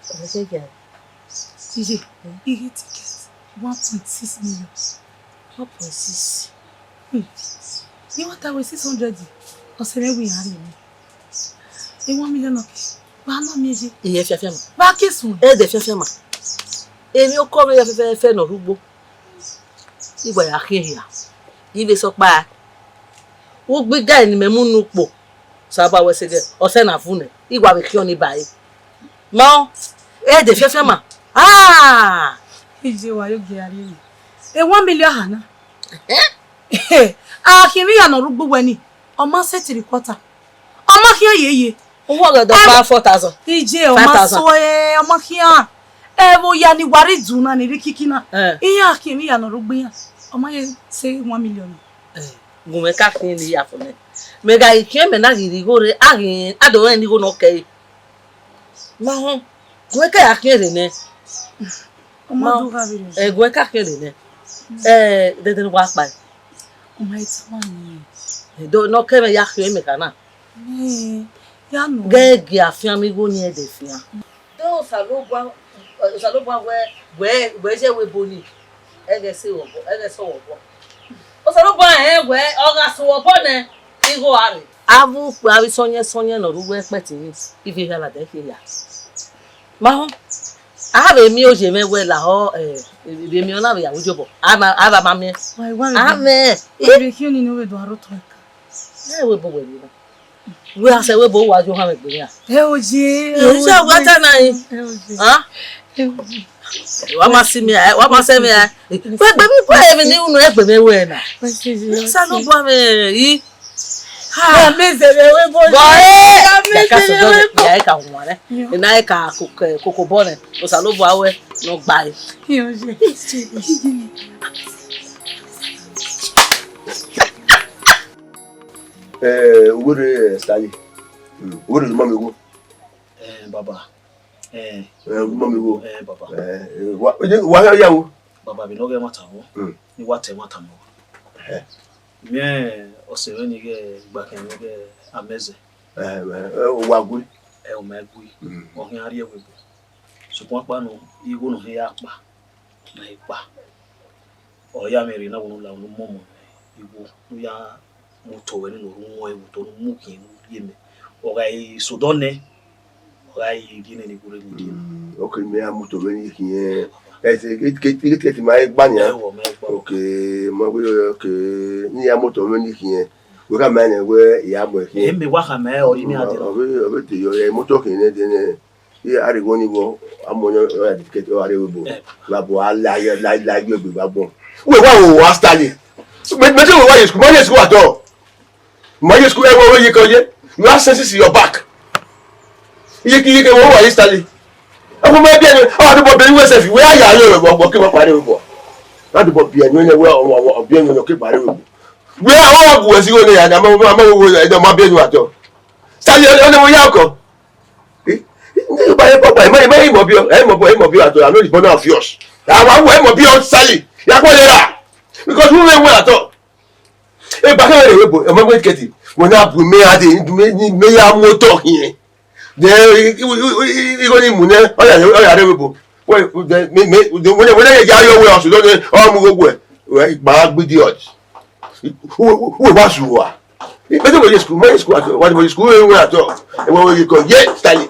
Ọmọ ẹsẹ gya. Iye, iye ticket one point six million. One point six. Hmm. Ni wa ta we six hundred. Ọsẹ mẹ wi ya ni. One million nọ ke, wa na miẹn ye. Iyẹn fiafiama. Wa ke sun. Ẹdẹ fiafiama. Emwi okọ vbe ya fẹfẹfẹ ne ọ rre ugbo. Igba ya khian hia. Ivbe sọkpa. Ugbo iga ne imẹ mu ne ukpo. Saba wẹ sẹ gẹ, ọ sẹ na vu nẹ. Igba vbe khian ni ba ẹre. Ma, ẹdẹ fiafiama. Ah! Ije wa yo gie a rrie. E one million hana. Eh? A khian emwi ya ne ọ rre ugbo wẹ ni. Ọ ma sẹ three quarter. Ọ ma khian yeye. Uwọ ghe dọ kpa four thousand. Ije, ọ ma five thousand. So, eh, ọ ma khian. Ẹ vbe oya ni wa rre idu na ni rre ikiki na. Eh. Iran khian emwi ya ne ọ rre ugbo iran. Ọ ma ye sẹ one million. Eh, gu mwẹ ka khian ne ya fo nẹ. Mẹ gha ghi khian mẹ na ghi rre igho rre, a ghi, a do rẹn ne igho ne ọ kẹre. Ma họn, gu mwẹ ka ya khian rre nẹ. Ọ ma Ma, do gha vberriọ. Eh, gu mwẹ ka khian rre nẹ. Eh, dẹdẹ ne wa kpa. Ọ ma i tama nẹ. Eh, do ne ọ kẹ mwẹ ya khian mẹ ka na. Nẹ, ya nọ. Gẹ gie afianma igho ni ẹdẹ fian. Do Osanobua, Osanobua wẹ, wẹ, wẹ ye ẹvbo ebo ni, ẹghẹ sẹ ọghọ, ẹghẹ sẹ ọghọ. Osanobua rẹn wẹ, ọ gha sẹ ọghọ nẹ, igho a rre. Avbe ukpo avbe sọyẹn sọyẹn ne ọ rre uwu ẹkpẹti ni, ivie hia ladian khin hia. Ma họn, a vbe miẹn oye mwẹ wẹ lahọ, eh, vbe miẹn ọna vbe ya ru iyobọ. A ma, a vbe ma miẹn. Wa, wa vbe A miẹn. Wa vbe khian ni ne u vbe do aro otọ ẹka. Ẹ wẹ ebo wẹ rre na. Wẹ a sẹ wẹ ebo wa yo ohan mwẹ gbe ya. Ẹ oje, ẹ Ẹ oje. Wa ta na yin. Ẹ oje. Hàn? Ẹ oje. Wa ma si mi a, wa ma sẹ mi a. Wẹ gbe mi kue emwi ne unu egbe mwẹ wẹ na. Wa si ji, wa si. Osanobua mwẹ yi. Ha. Wa mẹ zẹ vbe wẹ ebo. Bọ e. Ya mẹ zẹ vbe wẹ ebo. Ya ka wan rẹ. Yo. Na ka koko, koko bọ nẹ. Osanobua wẹ ne ọ gba ẹre. Ẹ oje. Eh, uwere, eh, Stanley. Mm, uwere ma mi wo. Eh, baba. Eh. Eh, ma mi wo. Eh, baba. Eh, eh, wa, wa ya wo. Baba, bi nọ ghe ma ta wo. Mm. Ni wa te ma ta mo. Eh. Mi ọse mwẹ ni ghe gba kẹ mwẹ ghe amẹzẹ. Eh, eh, eh, wa gui. Eh, o ma gui. Mm. Ọ khian rrie ẹvbo ebo. Sokpan ọkpa nọ, igho nọ hia kpa. Na i kpa. Ọ ya mwẹ rre na, wẹ ne u la unu mọmọ igho, ne u ya mu otọ ruẹ ni ne u ru wọn ẹvbo otọ, ne u mu khian ne u rhie mẹ. Ọ gha i sẹ odọ nẹ, ọ gha i rhie nẹ ne igho rre ni rhie mẹ. Mm, okay, mẹ a mu otọ ruẹ ni khian. Ẹ sẹ, ke, ke, ke, ke, ke ma gba nian. Ẹ wọ, mẹ gba. Okay, ma gbe, okay, ne I ya mu otọ ruẹ ni khian. Wẹ khama nẹ wẹ I ya mu ẹre khian. Ẹ mẹ wa khama ẹre, ọ ri mẹ a dẹ. Ọ vbe, ọ vbe te yọ, ẹ mu otọ khian nẹ, dẹ nẹ. Iye arigho ni vbọ, amọ nọ, ọ ya dedicate, ọ ya rre ẹvbo ebo. Eh. Vbe abo a la ye, la, la ye egbe vbe agbọn. Uwẹ wa wo wa Stanley. Me, me te wẹ wa ye school, ma ye school at all. Ma ye school, ẹ wẹ ye kọ ye. You have senses in your back. Iye ki, iye ke wẹ wa ye Stanley. Ẹ wẹ ma biẹ ni, ọ dubọ biẹ ni wẹ sẹfi, wẹ a ya rre ẹvbo, ọgbọ ke wa kpa rre ẹvbo. A dubọ biẹ ni wẹ, ọ, ọ, ọ, biẹ ni wẹ ke kpa rre ẹvbo. Wẹ a wa gu ẹsi wẹ ne ya, ma, ma, ma, wẹ, wẹ, ẹ ma biẹ ni at all. Stanley, ọ, ọ ne wẹ ya kọ. Eh? Ba ye papa, ẹ ma, ẹ ma, ẹ ma biọ, ẹ ma biọ, ẹ ma biọ at all. I know the burner of yours. I wa, ẹ ma biọ, Stanley. Ya kọ lera. Because who may well at all. Ẹ ba kẹ rẹ wẹ bo, ẹ ma wẹ kẹti. Wẹ na bu me ade, me, me ya mu otọ khian. Then, igho ni mu nẹ, ọ ya, ọ ya rre wẹ bo. Wẹ, me, me, wẹ, wẹ ya yo wẹ ọsẹ, ọ mu igho wẹ. Wẹ, igba gbidi ọt. Uwe, uwe, uwe wa su wa. Better we school, my school at all. What we school we at all. And when we go, yeah, Stanley.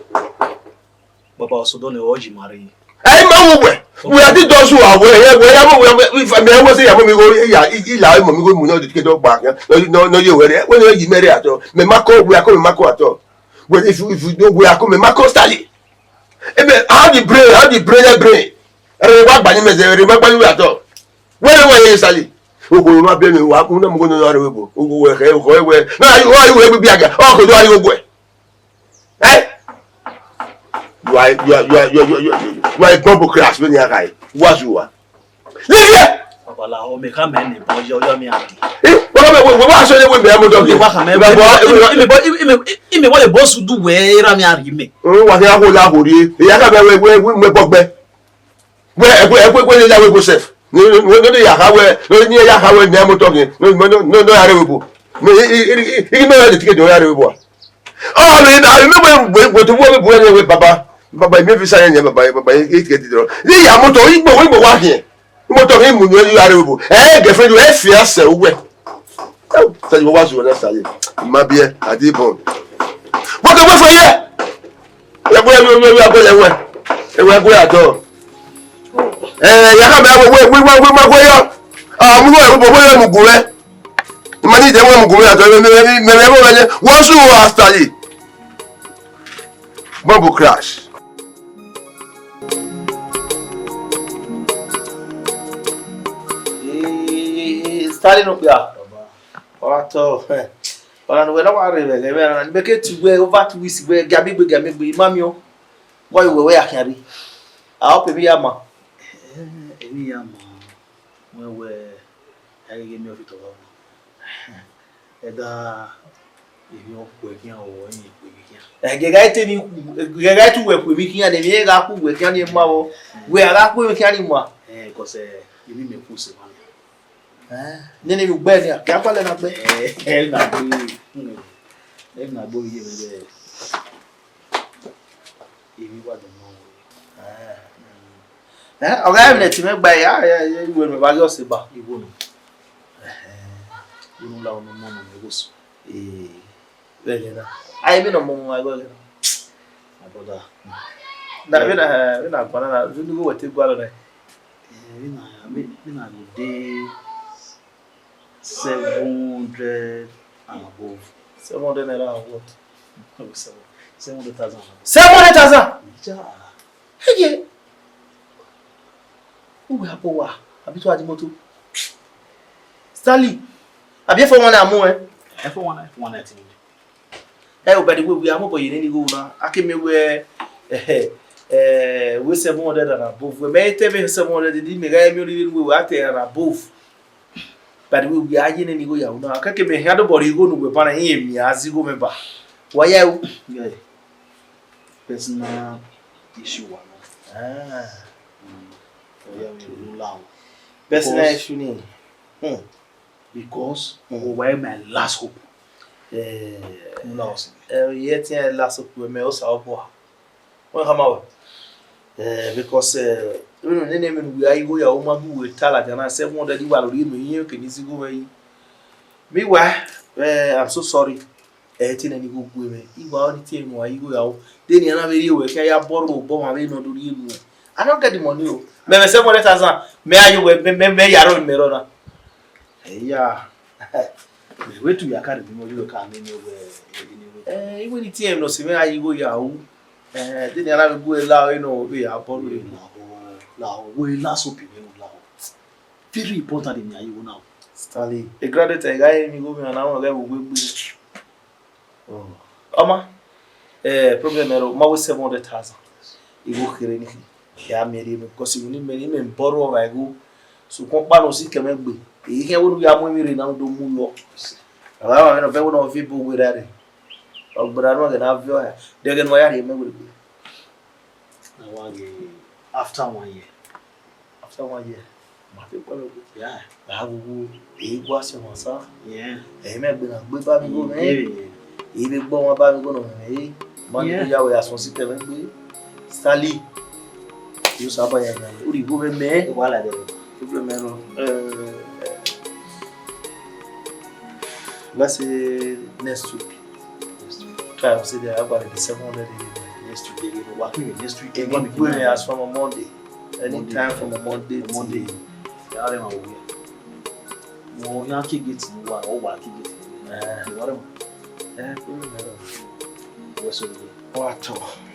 Baba Osodone, ọ yi ma rre. Ẹ ma wu wẹ. We are the those who are wẹ. Wẹ ya mo wẹ, if me wa sẹ ya mo mi go ya, ila mo mi go mu no de ke do gba. No, no, no, you were. When you yi mere at all. Me ma ko, we are coming ma ko at all. But if you, if you don't, we are coming ma ko Stanley. Ebe, how the brain, how the brain, the brain. Ẹ wa gba ni mẹ zẹ, ẹ wa gba ni wẹ at all. Where, where is Stanley? Ogo ma bẹ mi wa, una mo go no are we bo. Ogo we he, ogo we. Na, you are, you will be aga. Oh, go do are we bo. Eh? You are, you are, you are, you are, you are, you are, you are a bumbo class when you are guy. What you are? Leave here. Baba la, o me ka mẹ ni bọ yọ, yọ mi ati. Eh? What about, what, what, what, what, what, what, Ime wa kha mẹ, ime, ime, ime, ime, ime, ime wa le boss du we, era mi ari me. Wa ke a ko la ko ri. Ya ka bẹ we, we, we, we bọgbẹ. Wẹ, ẹgbẹ, ẹgbẹ, ẹgbẹ ne ya wẹ ebo sef. Ne, ne, ne, ne ya kha wẹ, ne, ne ya kha wẹ ne motor ghe. Ne, ne, ne, ne ya rre wẹ ebo. Ne, i, i, i, i, i, me ya de ticket, ne ya rre wẹ ebo. Oh, me, I remember when, when, when, when, when, when, baba, baba, me visa ne, baba, baba, i, i ticket dro. Ne ya motor, i gbo, i gbo wa khin. Motor ghe mu ne ya rre wẹ ebo. Eh, girlfriend, eh, fiancé, wẹ. Oh, tell you what was you on that side? Ma bie, I did born. Wọ́n kẹ́ wọ́n fọ yẹ. Ẹ gbọ́dọ̀ wí wí wí agbọ́dọ̀ ẹ̀wẹ̀. Ẹ̀wẹ̀ ẹ̀gbọ́dọ̀ àjọ. Ẹ yà ká bẹ̀rẹ̀ wẹ̀ wẹ̀ wẹ̀ wẹ̀ máa gbọ́ yọ. Àwọn ọmọ ẹ̀wọ̀ bọ̀ wẹ̀ mú gùn rẹ̀. Ìmọ̀ ní ìdẹ́wọ̀n mú gùn rẹ̀ àjọ mẹ̀rẹ̀ mẹ̀rẹ̀ mẹ̀rẹ̀ wọ́n sùn wọ́n àṣàyè. Bọ́ọ̀bù crash. Stanley no kpia. Ọtọ. Ọna ne uwẹ na wa rre vbe ẹghẹ mwẹ na, ne mẹ ke tu wẹ over two weeks wẹ giamegbe giamegbe, I ma miẹn ọ. Wa ye uwẹ wẹ ya khian rre. A hope emwi ya ma. Emwi ya ma. Wẹ wẹ a ghi ghe miẹn ọfitọ vbe ọmọ. Ẹdẹ emwi ọ khuẹ khian, ọ yin ikpe emwi khian. Ẹghẹ gha te ni khu, ẹghẹ gha te uwẹ khu emwi khian, ne emwi gha khu uwẹ khian ni ma vbọ. Wẹ a gha khu emwi khian ni ma. Eh, because eh, emwi mẹ khu sẹ mwa. Eh, nene vbe ugbẹ nia, ke a gualọ na gbẹ. Eh, eh, na gbe, hmm, eh, na gbe ye vbe de. Emwi wa do mọ. Eh. Hmm. Eh, ọ gha emwi ne ẹtin mwẹ gba ya, ya, ya, iwe mwẹ vbe a ghi ọse ba. Iwo nọ. Eh, iwo nọ la ọmọ mọ mẹ ghost. Eh, vbe ẹghẹ na. A, emwi ne ọ mọ mwa vbe ẹghẹ na. My brother. Na, vbe na, vbe na gualọ na, vbe ne igho wẹ te gualọ na. Eh, vbe na, vbe, vbe na ghi de seven hundred and above. Seven hundred naira and what? No be seven, seven hundred thousand and above. Seven hundred thousand? Yeah. Hey, yeah. Uwẹ abo wa, abi to adi moto. Stanley, abi efo wan na mu ẹ? Efo wan na, efo wan na ti mu. Ẹ o, by the way, we are mobile yẹn ni go na. A ke mẹ wẹ, eh, eh, we seven hundred and above. Wẹ mẹ te vbe seven hundred, di mẹ ga mi ori we, we ate and above. By the way, we are yẹn ni go ya na. A ke ke mẹ ha do body go nu we bana, he mi azi go me ba. Wa ya o. Yeah. Personal issue wa na. Ah. Mm. Oya mi ru la o. Personal issue ni. Hmm. Because, hmm, o wa my last hope. Eh, no la o si. Eh, ye ti last hope we me o sa hope wa. Wẹ khama wẹ. Eh, because, eh, you know, nene mi nu ya igho ya o ma bu we ta ladian na seven hundred wa lori enu iye ke ni si igho we yi. Meanwhile, eh, I'm so sorry. Ẹ te nene igho gue mwẹ, igho a ni tie mu a igho ya o. De ne a na vbe rhie wẹ khian ya bọ rre obọ mwa vbe ne ọ do rhie nuẹn. I don't get the money o. Mẹ mwẹ seven hundred thousand, mẹ a yo wẹ, mẹ, mẹ, mẹ ya rọ mẹ rọ na. Eya. Mẹ wẹ tu ya ka rhie mẹ yo ka ne ni wẹ, ni wẹ. Eh, igho ni tie mu nọ si mwẹ a igho ya o. Eh, de ne a na vbe gu la o, no vbe ya bọ rre. La o, la o, we la so bi mẹ la o. Very important in your now. Stanley, a graduate, a guy, mi go me and I want to get we gbe. Oh. Ọma, eh, problem ero, ma we seven hundred thousand. Igho khere ni khin. Ya mi ri mi, because we ni me ni me borrow of igho. So kon pa no si keme gbe. E khin wo nu ya mu mi re na do mu yo. Ala wa me no be wo no vi bu we ra re. Ọgbẹra nu ghe na vi o ya. De ghe nu ya ri me we gbe. Na wa ghe after one year. After one year, ma te kpọlọ gbe. Yeah. Ra ghogho, e gua sẹ ọmwa sa. Yeah. Ẹ i mẹ gbe na gbe ba mi go mẹ. Yeah. I vbe gbe ọmwa ba mi go nọ mẹ. Ma ni, yeah, ya wẹ asọn si tẹ mẹ gbe. Stanley. Yo sa ba ya na. U ri go mẹ mẹ. Wala de. Problem ẹ rọ. Eh, let's say next week. Try and say that I got the seven hundred. Next week, they will work in next week. They want to go there as from a Monday. Anytime from a Monday to Monday. They are them away. Mo yan ki gate ni wa, o wa ki gate. Eh. They are them. Eh, problem ẹ rọ. What's up? What?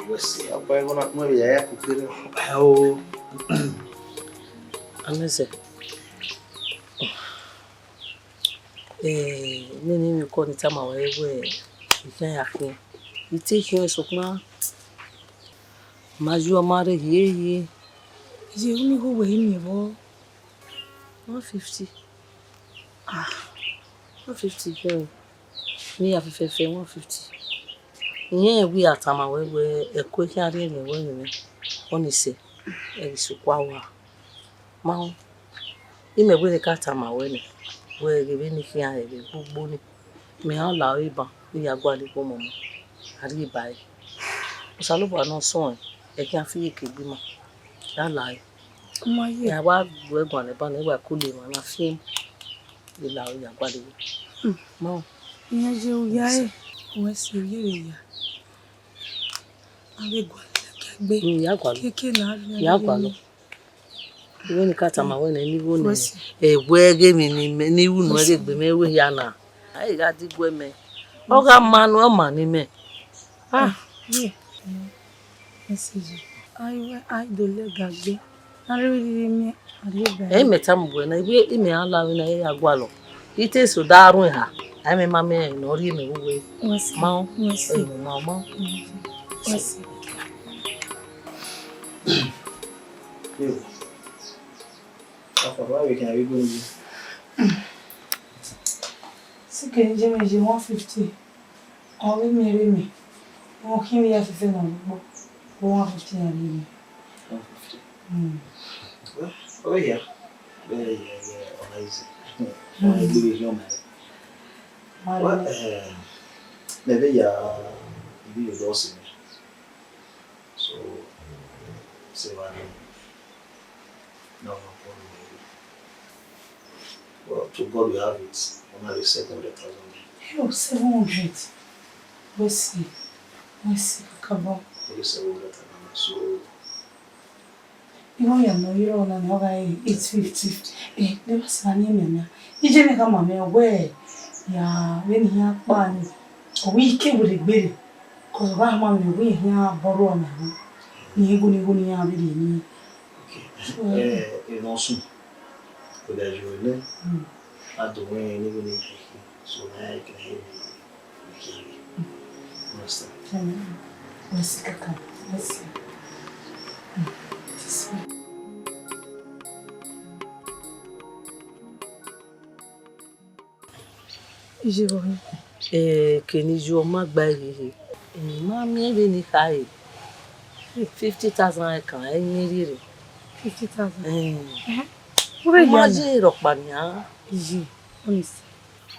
What's up? Apa ẹ gona mo ya ya ku kere. Oh. Amese. Eh, nene emwi kọ ni tama ruẹ wẹ, I khian ya khian. I te khian sokpan ma ju ọma rre hie hie. Iye unu igho wẹ i miẹn vbọ? One fifty. Ah, one fifty kẹ o. Ne I ya fẹfẹfẹ one fifty. Irẹn wẹ a tama ruẹ wẹ ẹko khian rre ẹmwẹ ruẹ mwẹ, ọ ni sẹ, ẹ ghi sokua wa. Ma họn, imẹ wẹ ne ka tama ruẹ nẹ, wẹ ghe vbene I khian rre ẹvbo gbogbo ni, mẹ ra la ọre ban ne I ya gualọ ikpọmọ mẹ, a rhie ba ẹre. Osanobua ne ọ sọnrẹn, ẹ khian fi iyeke gbe ima, ya la ẹre. Ma ye. Ẹ wa gu ẹre guan nẹ ban nẹ, wa kule emwa na fian, I la ọre ya gualọ ikpọmọ. Hmm. Ma họn. Iran ye uya ẹre. Wẹ si, u ye vbe ya. A vbe gualọ lẹkẹ egbe. Mm, ya gualọ. Keke ne a rhie ya gualọ. Iwẹ ne I ka tama wẹ nẹ, ne igho nẹ, ẹwẹ ghe emwi ne imẹ, ne I ru nuẹn ghe egbe mwẹ ru hia na. A i gha diguẹ mẹ. Ọ gha ma nuẹn, ọ ma ne imẹ. Ah. Message. Ai wẹ, ai do lẹga gbe. A rhie rhie miẹn, a rhie ba. Ẹ, mẹ tama wẹ na, iwẹ imẹ a la vbe na, ya gualọ. I te so da run eha, a i mwẹ ma mẹ ne ọ rhie mẹ vbe uwu. Wẹ si. Ma ọ. Wẹ si. Ẹ, ma ọ, ma ọ. Wẹ si. Yo. Afa, why we can we go in? Sikẹ ne I je mwẹ ye one fifty. Ọ vbe miẹn vbe mẹ. Ọ khin vbe ya fẹfẹ na vbe ukpo. One fifty na vbe mẹ. One fifty. Mm. Well, ọ vbe ya. Vbe ya, ya, ọ na easy. Ọ na egbe vbe hiọn mẹ. Well, eh, mẹ vbe ya, ibi yo dọ si mẹ. So, se wa ni. No, no problem. Well, to God we have it. Only seven hundred thousand. Yo, seven hundred. Wẹ si, wẹ si, kakabọ. Only seven hundred thousand. So, iwẹ ya nọ, irọ na ni ọ gha re eight fifty. Eh, ne wa sa ni mẹ na. I je ne ka ma mẹ wẹ ya vbe ni ya kpa ni. Ọ wi ke were gbere. Cause ọ gha ma mẹ wẹ ya borrow na. Ni ego ni ego ni ya vbe ni. Okay. Eh, e no sun. Ko da ju ele. Mm. A do wẹ ni ego ni ya. So now I can hear you. Understand? Amen. Mercy, Kaka. Mercy. Mm. This way. Iye vbọ hin? Eh, kene iye ọ ma gba ehehe. Eh, ma miẹn vbene I khare. Fifty thousand ẹkan, ẹ i miẹn rhie rre. Fifty thousand? Eh. Ẹhẹn. Ọ ma ye rhọkpa nian. Iye, honest.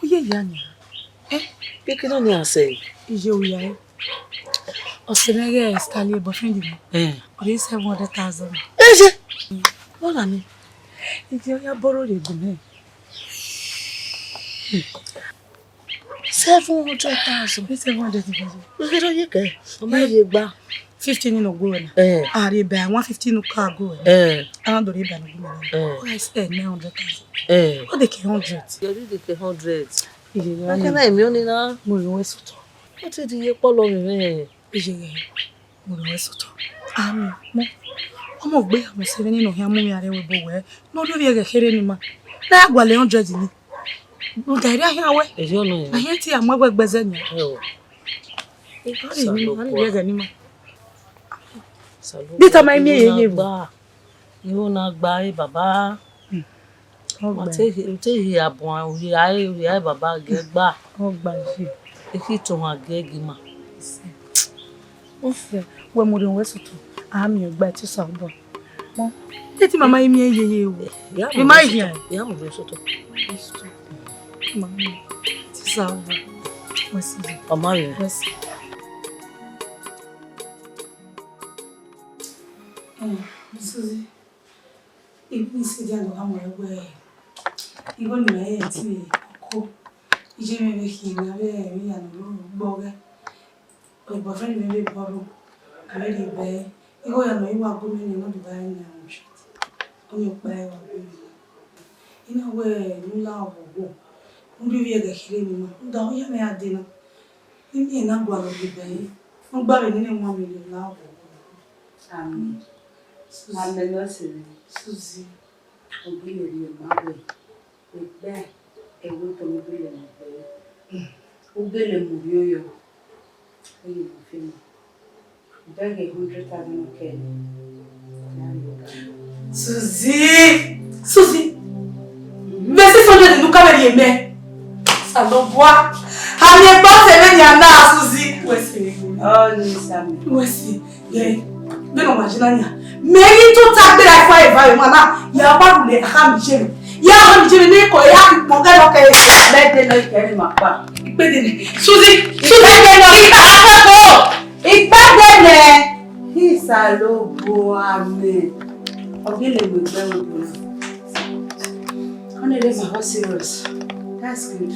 Ọ ye ya nian. Eh, keke nọ nian sẹ. Iye, ọ ya. Ọ sẹ mwẹ ghe Scarlett boyfriend mwẹ. Eh. Ọ rhie seven hundred thousand. Eye. Ọ na ni. Iye, ọ ya borrow rhie gu mwẹ. Seven hundred thousand. Seven hundred thousand. Wẹ ghe do ye kẹ? Ọ ma rhie gba. Fifty ni nọ gu wẹ na. Eh. A rhie ba one fifty nọ ka gu wẹ na. Eh. A na do rhie ba nọ gu wẹ na. Eh. Ọ gha sẹ nine hundred thousand. Eh. Ọ de ke hundred. Yẹ de ke hundred. Iye, na kẹ na emi oni na. Mo rhie wẹ sotọ. Ọ te di ye kpọlọ mwẹ mwẹ. Iye, mo rhie wẹ sotọ. Ami, mo. Ọmọ gbe, mo se vbene nọ hia mu mi a rre ẹvbo wẹ. Ne ọ rhie ovbi ẹghẹ kherhe ni ma. Na ya gualọ hundred ni. Rhunmwuda erriọ ahian wẹ. Erriọ nọ. Na hia te a mu ẹwẹ gbẹzẹ nia. Ẹo. Erriọ ni ma, erriọ ẹghẹ ni ma. Salobua. Salobua. Bi tama imi eye ye vbo. Igho na gba re baba. Hmm. Ọ gba. Ma te, te hia buan, hia, hia baba gẹ gba. Ọ gba ji. Ekhi to wan gẹ gi ma. Wẹ mu rhiọn wẹ sotọ, a miẹn ọgba ẹtin Osanobua. Mọ, eti mama yi miẹn yeye o. Ya mu, ima rhiọn sotọ, ya mu rhiọn sotọ. Mama, ẹtin Osanobua. Wẹ si. Ọ ma rhiọn. Wẹ si. Eh, Suzy, I vbe ne I sẹ dia ne ọ gha mu ẹre wẹẹ, igho ne imẹ rẹn ẹtin ọko, iye mwẹ vbe khin ne avbe emwi hia ne ọ roro gbe ọghẹ. Boyfriend mwẹ vbe borrow, a vbe rhie bẹẹ, igho hia ne ọ i wa gu mwẹ nian, na do gha re nian mu street. Ọni ọkpa ẹre wa gu mwẹ nian. I na wẹẹ ne u la oghogho, ne u rhie ovbi ẹghẹ kherhe ne ima, rhunmwuda ọ ya mwẹ gha dee na. Eni na gualọ rhie bẹẹ, ne u gba vbe nene one million la oghogho. Amen. Suzy. Amen, ọ sẹ mwẹ. Suzy. Ọ gele rhie ma wẹẹ, egbe ẹvbo otọ ne u gele mu egbe, u gele mu rhie yọ, u gele mu fe ma. Bẹghe hundred thousand nọ kẹ. Suzy! Suzy! Vbe six hundred ne u ka vbe rhie mẹ. Osanobua. A miẹn gba sẹ vbe nian na, Suzy. Wẹ si. Ọ ni Sami. Wẹ si. Ye, vbene ọ ma je na nian. Mẹ ghi tota gberra ifa eva emwa na, ya wa rhulẹ, a kha miẹn iye mwẹ. Ya kha miẹn iye mwẹ, ne kọ ya kpọ gẹ lọ kẹ. Ikpẹdẹ nọ ikẹrin ma kpa. Ikpẹdẹ nẹ. Suzy, Suzy, ikpẹdẹ nọ ikẹrin ma kpa. Ikpẹdẹ nẹ. Osanobua mẹ. Ọ gele mu egbe ẹvbo otọ na. Ọ na rre ma, ọ serious. That's good.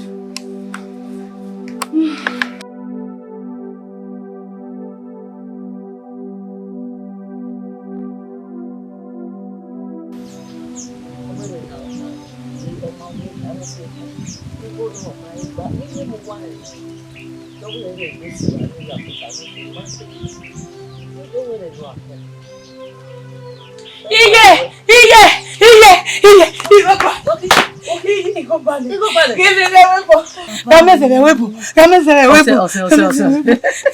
Iye, iye, iye, iye, iye, ọba, iye, ọba ni. Gha mẹ zẹ vbe ẹvbo, gha mẹ zẹ vbe ẹvbo. Ọsẹ, ọsẹ, ọsẹ, ọsẹ. Gha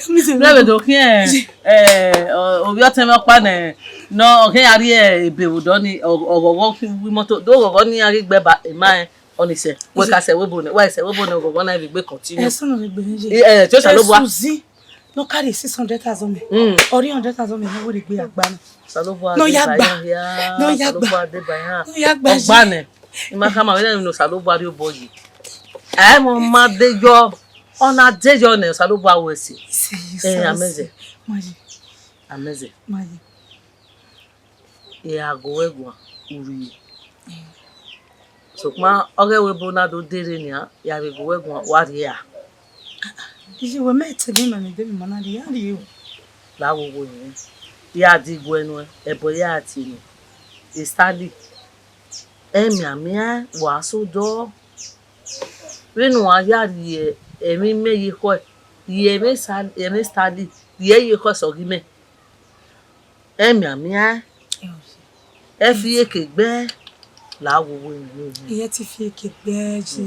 mẹ zẹ vbe ẹvbo. Lẹvbe do khian, eh, ovbi ọtẹn mwẹ ọkpa nẹ, nọ, ọ khian ya rrie ebe vbe odọ ni, ọ, ọghọghọ khin vbe imọto, do ghọghọ ne iran ghi gbe ba emwa rẹn, ọni sẹ, wẹ ka sẹ ẹvbo nẹ, wa sẹ ẹvbo nẹ, ọghọghọ na vbe gbe continue. Ẹsẹ nọ vbe gbe nẹ ye. Eh, eh, te Osanobua. Ẹsẹ uzi. Ne ọ carry six hundred thousand mẹ. Mm. Ọ rhie hundred thousand mẹ ne ọ wẹ rhie gbe ya gba na. Osanobua ne ọ ya deba gba. Iran hia. Ne ọ ya gba. Osanobua deba iran. Ne ọ ya gba. Ọgba nẹ. I ma khama vbene Osanobua rhie obọ yi. Ẹ mọ ma de yọ. Ọ na de yọ nẹ Osanobua wẹ ẹse. Ise yi. Eh, sa amẹzẹ. Ma yi. Amẹzẹ. Ma yi. I ra ghe owẹ guan, u rrie. Sokpan ọghe ẹvbo na do dee rre nian, ya vbe ghe owẹ guan, wa rrie ra? Iye, wẹ mẹ te ne ima ne de ma na rrie, a rrie o. La wo wo yẹn. Ya di guẹ nuẹn, ẹbọ ya tie nẹ. Stanley, emianmian wa sẹ odọ. Vbene uwa ya rhie emwi mẹ ye ekhọe, rhie emwi Sta-, emwi Stanley, rhie ye ekhọe sẹ ọghe mẹ. Emianmian, ẹ fi eke gbe, la wo wo emwi. Iye ti fi eke gbe je.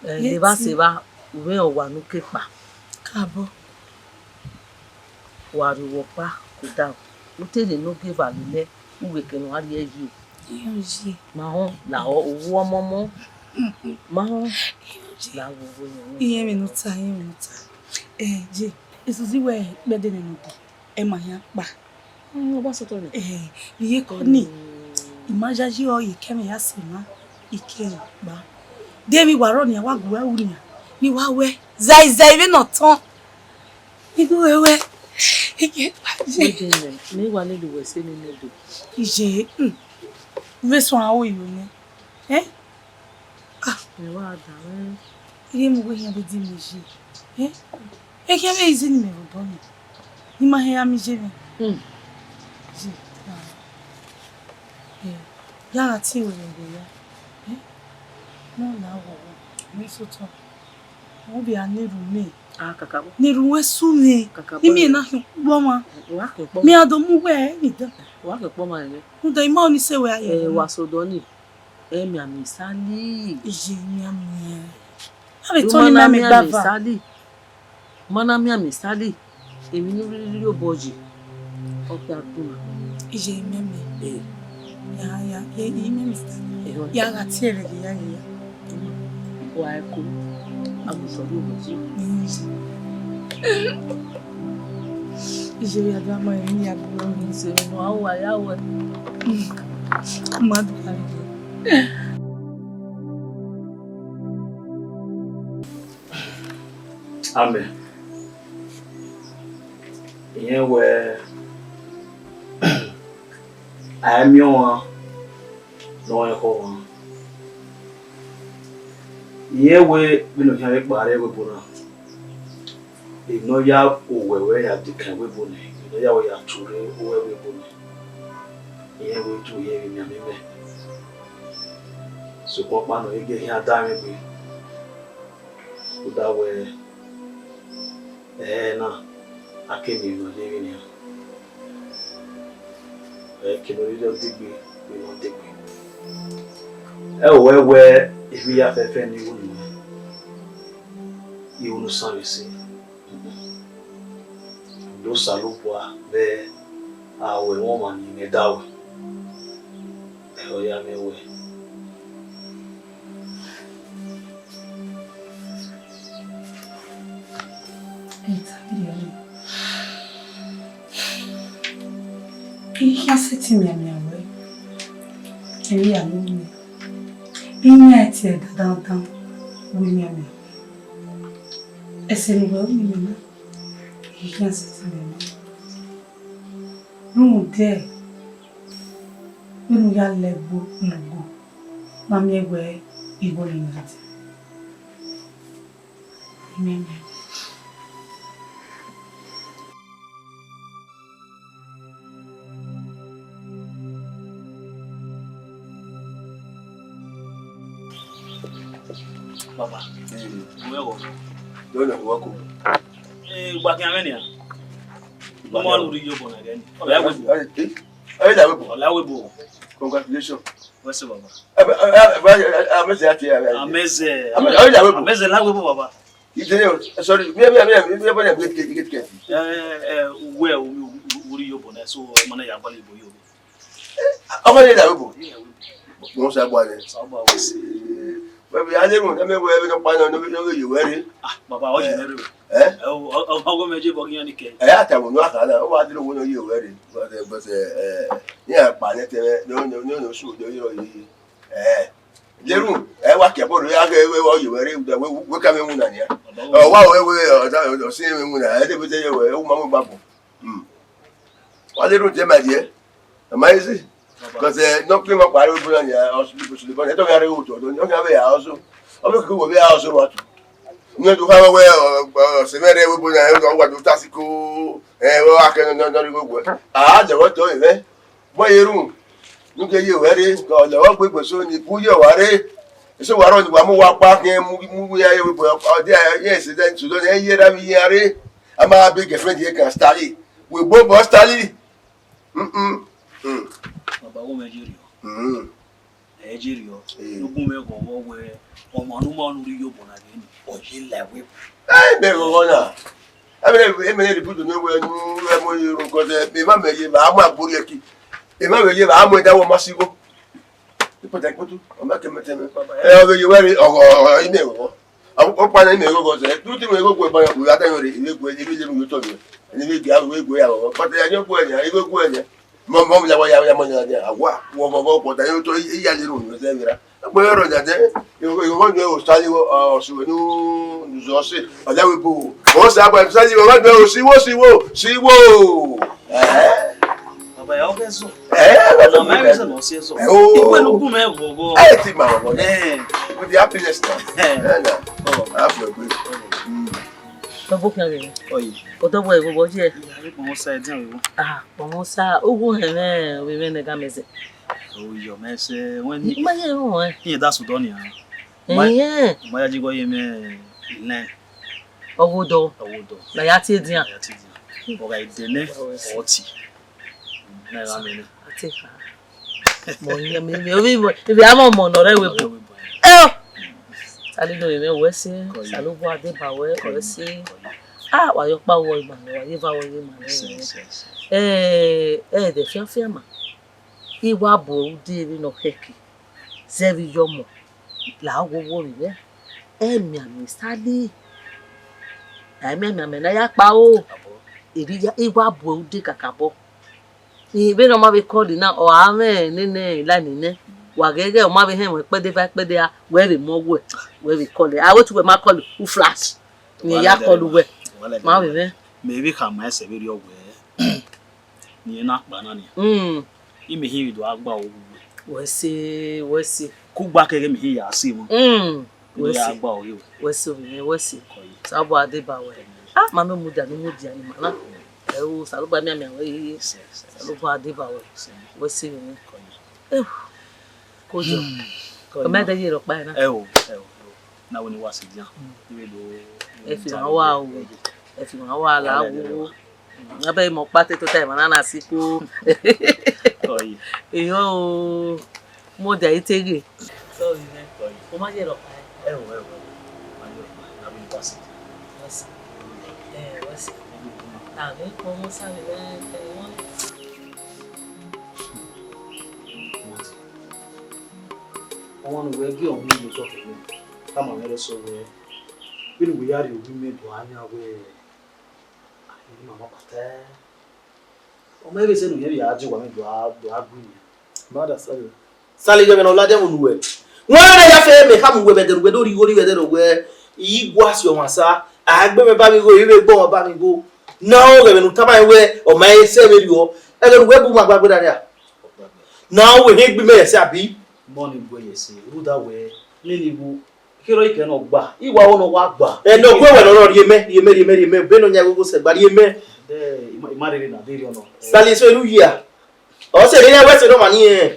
Ẹ, iye ne evba ti se evba, u mwẹ ọwa ne u ke kpa. Kabọ. Wa rrie owa ọkpa, khuda, u te rhie ne ogieva lele, u wẹ eke ne ọ gha rrie yi. Iye. Ma họn, lahọ, owu ọmọmọ. Ma họn, la wo wo emwi. Iye mwẹ ne u ta, iye mwẹ ne u ta. Ẹ, je, esuzi wẹ ikpẹdẹ nẹ ne u bu. Ẹ ma hia kpa. Mm, ọ gba sọtọ nẹ. Eh, iye kọ ni, mm, I ma yayi ọre, I ke mwẹ ya sẹ emwa, I ke kpa. De emwi wa rrọọ nian, wa gu ẹre ru nian, ne I wa wẹ, zẹizẹi vbene ọ tọn. I gu ẹre wẹ, I ke kpa je. Wẹ de nẹ, ne I wa lele uwẹ ẹse ne I do. Iye, mm, vbe suẹn aro yo nẹ. Eh? Ah, mẹ wa da mwẹ. Irẹn mu wẹ khian vbe di mẹ ye. Eh? E khian vbe easy ne imẹ vbe obọ nẹ. Ne ima hia miẹn ye mwẹ. Hmm. Ye, ah. Eh, ya gha tie ẹre vbe ya. Eh? Ne ọ la ghọghọ. Mẹ sotọ. Ọ vbe a na erhunmwu. Ah, kakabọ. Ne erhunmwu su mwẹ. Kakabọ. Imẹ na khian ukpọn ọmwa. Wa khian ukpọn ọmwa. Mẹ a do mu wẹ, ẹ, ni da. Wa khian ukpọn ọmwa rẹ. Rhunmwuda ima ọni sẹ wẹ a ye. Eh, wa sẹ odọ ni. Emianmian Stanley. Iye, emianmian. A vbe tọn ni ma miẹn gba eva. Stanley. Ma na miẹn Stanley. Emwi ne u rhirhi rhie obọ yi. Ọ khian duma. Iye, emianmian. Eh. Ya, ya, ye, emianmian Stanley. Eh, ya gha tie ẹre vbe ya, ya, ya. Wa ẹko. A vbe sọ rhie obọ yi. Mm. Iye, ya da ma emwi ya gbe. Ise ne a wa ya wẹ. Mm. Ma do ya. Amen. Irẹn wẹ, a i miẹn ọmwa ne ọ rẹn ekhọe ọmwa. Irẹn wẹ, vbene ọ khian vbe kpa rre ẹvbo ebo na, emwi ne ọ ya owẹwẹ ya dekẹn ẹvbo ebo nẹ, emwi ne ọ ya wẹ ya tu rre uwu ẹvbo ebo nẹ, irẹn wẹ tu irẹn vbe emianmwẹ mẹ. Sokpan ọkpa nọ, ọ ghi khian da mwẹ egbe. Rhunmwuda wẹ, ẹhẹ na, a ke miẹn emwi ne ọ ye vbe nian. Ẹ ke ne ọ rhirhi degbe, vbene ọ degbe. Ẹ o wẹ wẹ, emwi hia fẹfẹ ne I ru nuẹn, I ru ne u sẹ vbe ẹse. Do Osanobua vbe a ru ẹmwẹ ọmwa ne I mwẹ da ruẹ. Ẹ ọ ya mwẹ wẹ. Ita vberriọ nẹ, I khian sẹtin mianmian wẹ, emwi hia ne u ru nẹ, I yan ẹtin dandan wẹ I mianmian. Ẹse ne uwẹ ru ne I miẹn na, I khian sẹtin mianmian. Rhunmwuda vbene u ya la ẹgbo logbo, ma miẹn wẹ igho ne I na dee. Amen. Baba, mm, uwẹ wọ. Dọnọ wọ ko. Eh, ugba kian vbe nian. Ọmọ anu rhie iyobọ na ghe ni. Ọ la webo. Ọ la webo. Ọ la webo. Congratulations. Wẹ sẹ, baba. Amẹzẹ ati amẹzẹ. Amẹzẹ. Amẹzẹ la webo, baba. Ide, sorry, me, me, me, me, me, me, get, get, get. Eh, eh, uwẹ, u rhie iyobọ na, so, ọmọ na ya gbalẹ ibo yo. Ọmọ na ya webo. Mo sa gba nẹ. Sa gba wẹ sẹ. Bẹbẹ, a lérò, ẹ mẹ wẹ, ẹ mẹ nọkpa nọ, nọ, nọ, yẹ wẹ rre. Ah, baba, ọ yẹ wẹ rre. Eh? Ẹ, ọ, ọ, ọgọ mẹ je bọ ghi yan ni kẹ. Ẹ, a ta wẹ nọ, a kha na, ọ wa dẹ wẹ nọ, yẹ wẹ rre. But, eh, but, eh, eh, iran kpa nẹ tẹmwẹ, nọ, nọ, nọ, nọ, su, nọ, yẹ, yẹ. Eh. Leru, ẹ wa ke ẹbọ rẹ, a ghẹ wẹ, ọ yẹ wẹ rre, wẹ, wẹ ka mwẹ iwinna nian. Ọ wa wẹ, wẹ, ọ da, ọ si mwẹ iwinna, ẹ de wẹ te yẹ wẹ, u ma mu gba bọ. Hmm. Wa leru, te ma diẹ. Am I easy? Because, eh, no claim up, I don't know, yeah, I was people should go. I don't have to go to, I don't have a house. I don't know where I was, what. Nọ do ha wẹ, ọ, ọ, sẹ mwẹ rre, wẹ bo na, ọ wa do ta si ko, ẹ, wẹ wa kẹ nọ, nọ, nọ, nọ, wẹ. A, de wẹ to, ẹ, wẹ ye ru, nu ke ye wẹ rre, ọ lẹ ọ gbe gbe so ni, bu ye wa rre. Eso wa rọ ni wa mu wa kpa kẹ mu, mu ya ye wẹ, ọ de, ẹ, ye se de, so de, ẹ, ye ra mi ya rre. A ma be girlfriend ye kan Starly. We both both Starly. Mm, mm, mm. Baba, wo mẹ ye rriọ. Mm. Ẹ ye rriọ. Eh. Ugun mwẹ ghọghọ wẹ, ọmọ ne u ma nu rhie iyobọ na ghe ni, ọ ye la webo. Ẹ, mẹ ghọghọ na. Ẹ, mẹ, ẹ, mẹ, ne budu ne wẹ nu, ẹ, mo ye ru, because, ẹ, emwa mẹ ye, ma, a mu agbori ẹki. Emwa mẹ ye, ma, a mu ẹdẹ wọ ma si igho. Ikpẹtẹ ikputu, ọ ma ke mẹ tẹmwẹ. Ẹ, ọ vbe ye wẹ rre, ọ, ọ, ọ, imẹ ghọghọ. Ọ, ọ kpa na imẹ ghọghọ zẹ. Du ti mwẹ ghọghọ ba, u ya da yọ rre, ivbe gue, ivbe le mu yotọ rre. Ivbe gue, ivbe gue ya ghọghọ. But ya yọ gue ya, ivbe gue ya. Mọ, mọ, ya wa, ya, ya, mọ, ya, ya, awa, wọ, wọ, wọ, wọ, da yọ to, i, i ya le ro, yọ zẹ vbe ra. Egbe ro ya zẹ, i, i, wọ, wọ, o sa le, ọ, ọ, su, nu, nu, zọ se, ọ da we bo. O sa, ba, sa le, wọ, wọ, o si wo, si wo, si wo. Eh? Baba, ya ọghe zọ. Eh, wẹ zọ. Mama, wẹ zọ, no si zọ. Eh, oh. Iwe no gu mẹ vwọ vwọ. Eh, ti ma vwọ vwọ. Eh. With the happiness now. Eh. Eh, na. Oh. I feel good. Mm. Tọ bọ khian ghe. Oyi. Otọ bọ ẹvbo bọ je. Iya, ẹ kpọnmwẹ Osa ẹdian vbe vbo. Ah, kpọnmwẹ Osa, uwu hẹn mwẹ, ovbi mwẹ ne ga mẹ zẹ. Oyi, ọ mẹ sẹ, wẹ ni. Ma ye ru ẹ. Iye da sudọ nian. Ma, ma ya ji gọ ye mẹ, ilẹn. Ọghodọ. Ọghodọ. Na ya tie edian. Na ya tie edian. Ọ gha dẹ nẹ, ọ ti. Na gha mẹ nẹ. A te kha. Mọ yan mẹ, mẹ, ovbi mọ, ivbi a mọ mọ nọ rẹ wẹ bo. Ẹ o. Sali do mẹ wẹ sẹ, Osanobua deba wẹ, wẹ sẹ. Ah, wa yọ kpa wọ ima nẹ, wa ye va wọ ye ima nẹ. Sẹ, sẹ, sẹ. Eh, eh, de fian fian ma. I wa bu ude vbene ọ khẹke, zẹ vbe iyọmọ, la wo wo vbe mwẹ. Ẹ mianmian Sali, a i mianmian mẹ ne a ya kpa ro. Erriọ, I wa bu ude kakabọ. Vbene ọ ma vbe call na, ọ a mwẹ nene line nẹ, wa ghẹ ghẹ ọ ma vbe họn ẹmwẹ kpẹdẹ va kpẹdẹ a, wẹ vbe mu ọghe, wẹ vbe call. A wẹ te uwẹ ma call, u flash. Ne I ya call uwẹ. Ma vbe mwẹ. Mẹ vbe khama ẹsẹ vberriọ wẹ, ne irẹn na kpa na nian. Mm. Imẹ hin vbe do gha gba ro uwẹ. Wẹ sẹ, wẹ sẹ. Kugba kẹghẹ mẹ hin ya sẹ emwa. Mm. Wẹ sẹ. Wẹ sẹ ovbi mwẹ, wẹ sẹ. Osanobua deba wẹ. Ah, ma mẹ mudia ne u mudia ne ima na. Ẹ o, Osanobua mianmian wẹ yeye. Osanobua deba wẹ. Wẹ sẹ ovbi mwẹ. Ẹ o, kojọ. Ọ ma de ye rhọkpa na. Ẹ o, ẹ o, ẹ o. Na wẹ ne wa sẹ edian. Mm. Ẹ fi mwa wa o. Ẹ fi mwa wa la wo. Abẹ mọ kpa te tota emwa na na si kpo. Iyo, mo dia ite ghe. Sorry, man. O ma ye rhọkpa. Ẹ o, ẹ o, ẹ o. Ma ye rhọkpa, na vbe university. Wẹ sẹ. Ẹ, wẹ sẹ. Na vbe kpọnmwẹ Osa vbe ẹ, ẹ, wọn. Ọmwa ne uwẹ gie ọmọ unu otọ kevbe, tama mwẹ rẹsọ wẹẹ, vbene uwẹ ya rhie ovbi mwẹ do a yan wẹẹ, a rhie ovbi mwẹ kpata. Ọ ma vbe sẹ ne u yẹn vbe ya die owa mwẹ do a, do a gu iyẹn. Mother, sorry. Sali, ghẹ mwẹ ne ọ ladian vbe unu wẹ. Wẹ vbe ne ya fẹ mẹ khama uwẹ vbe ẹdẹ ne uwẹ do rhie igho rri vbe ẹdẹ ne uwẹ, I gua si ọmwa sa, a gbe mwẹ ba mwẹ igho, I vbe gbe ọmwa ba mwẹ igho. Na ọ ghẹ mwẹ ne u tama rẹn wẹ, ọ ma he sẹ vberriọ, ẹghẹ ne uwẹ bu ma gba gberra nia. Na ọ wẹ hẹ gbe imẹ ẹse abi? Mọ ni gbe ẹse, rhunmwuda wẹ, nene igho, kherọ ikẹ ne ọ gba, I wa ho ne ọ wa gba. Ẹ ne ọ gu ẹwẹ ne ọ rhie mẹ, rhie mẹ, rhie mẹ, rhie mẹ, be ne ọ yan ẹgogo sẹ gba, rhie mẹ. De, I ma, I ma rherhe na, de rhie ọnọ. Sali, so enu hia. Ọ sẹ rhie wẹ sẹ ne ọmwa ni rẹn.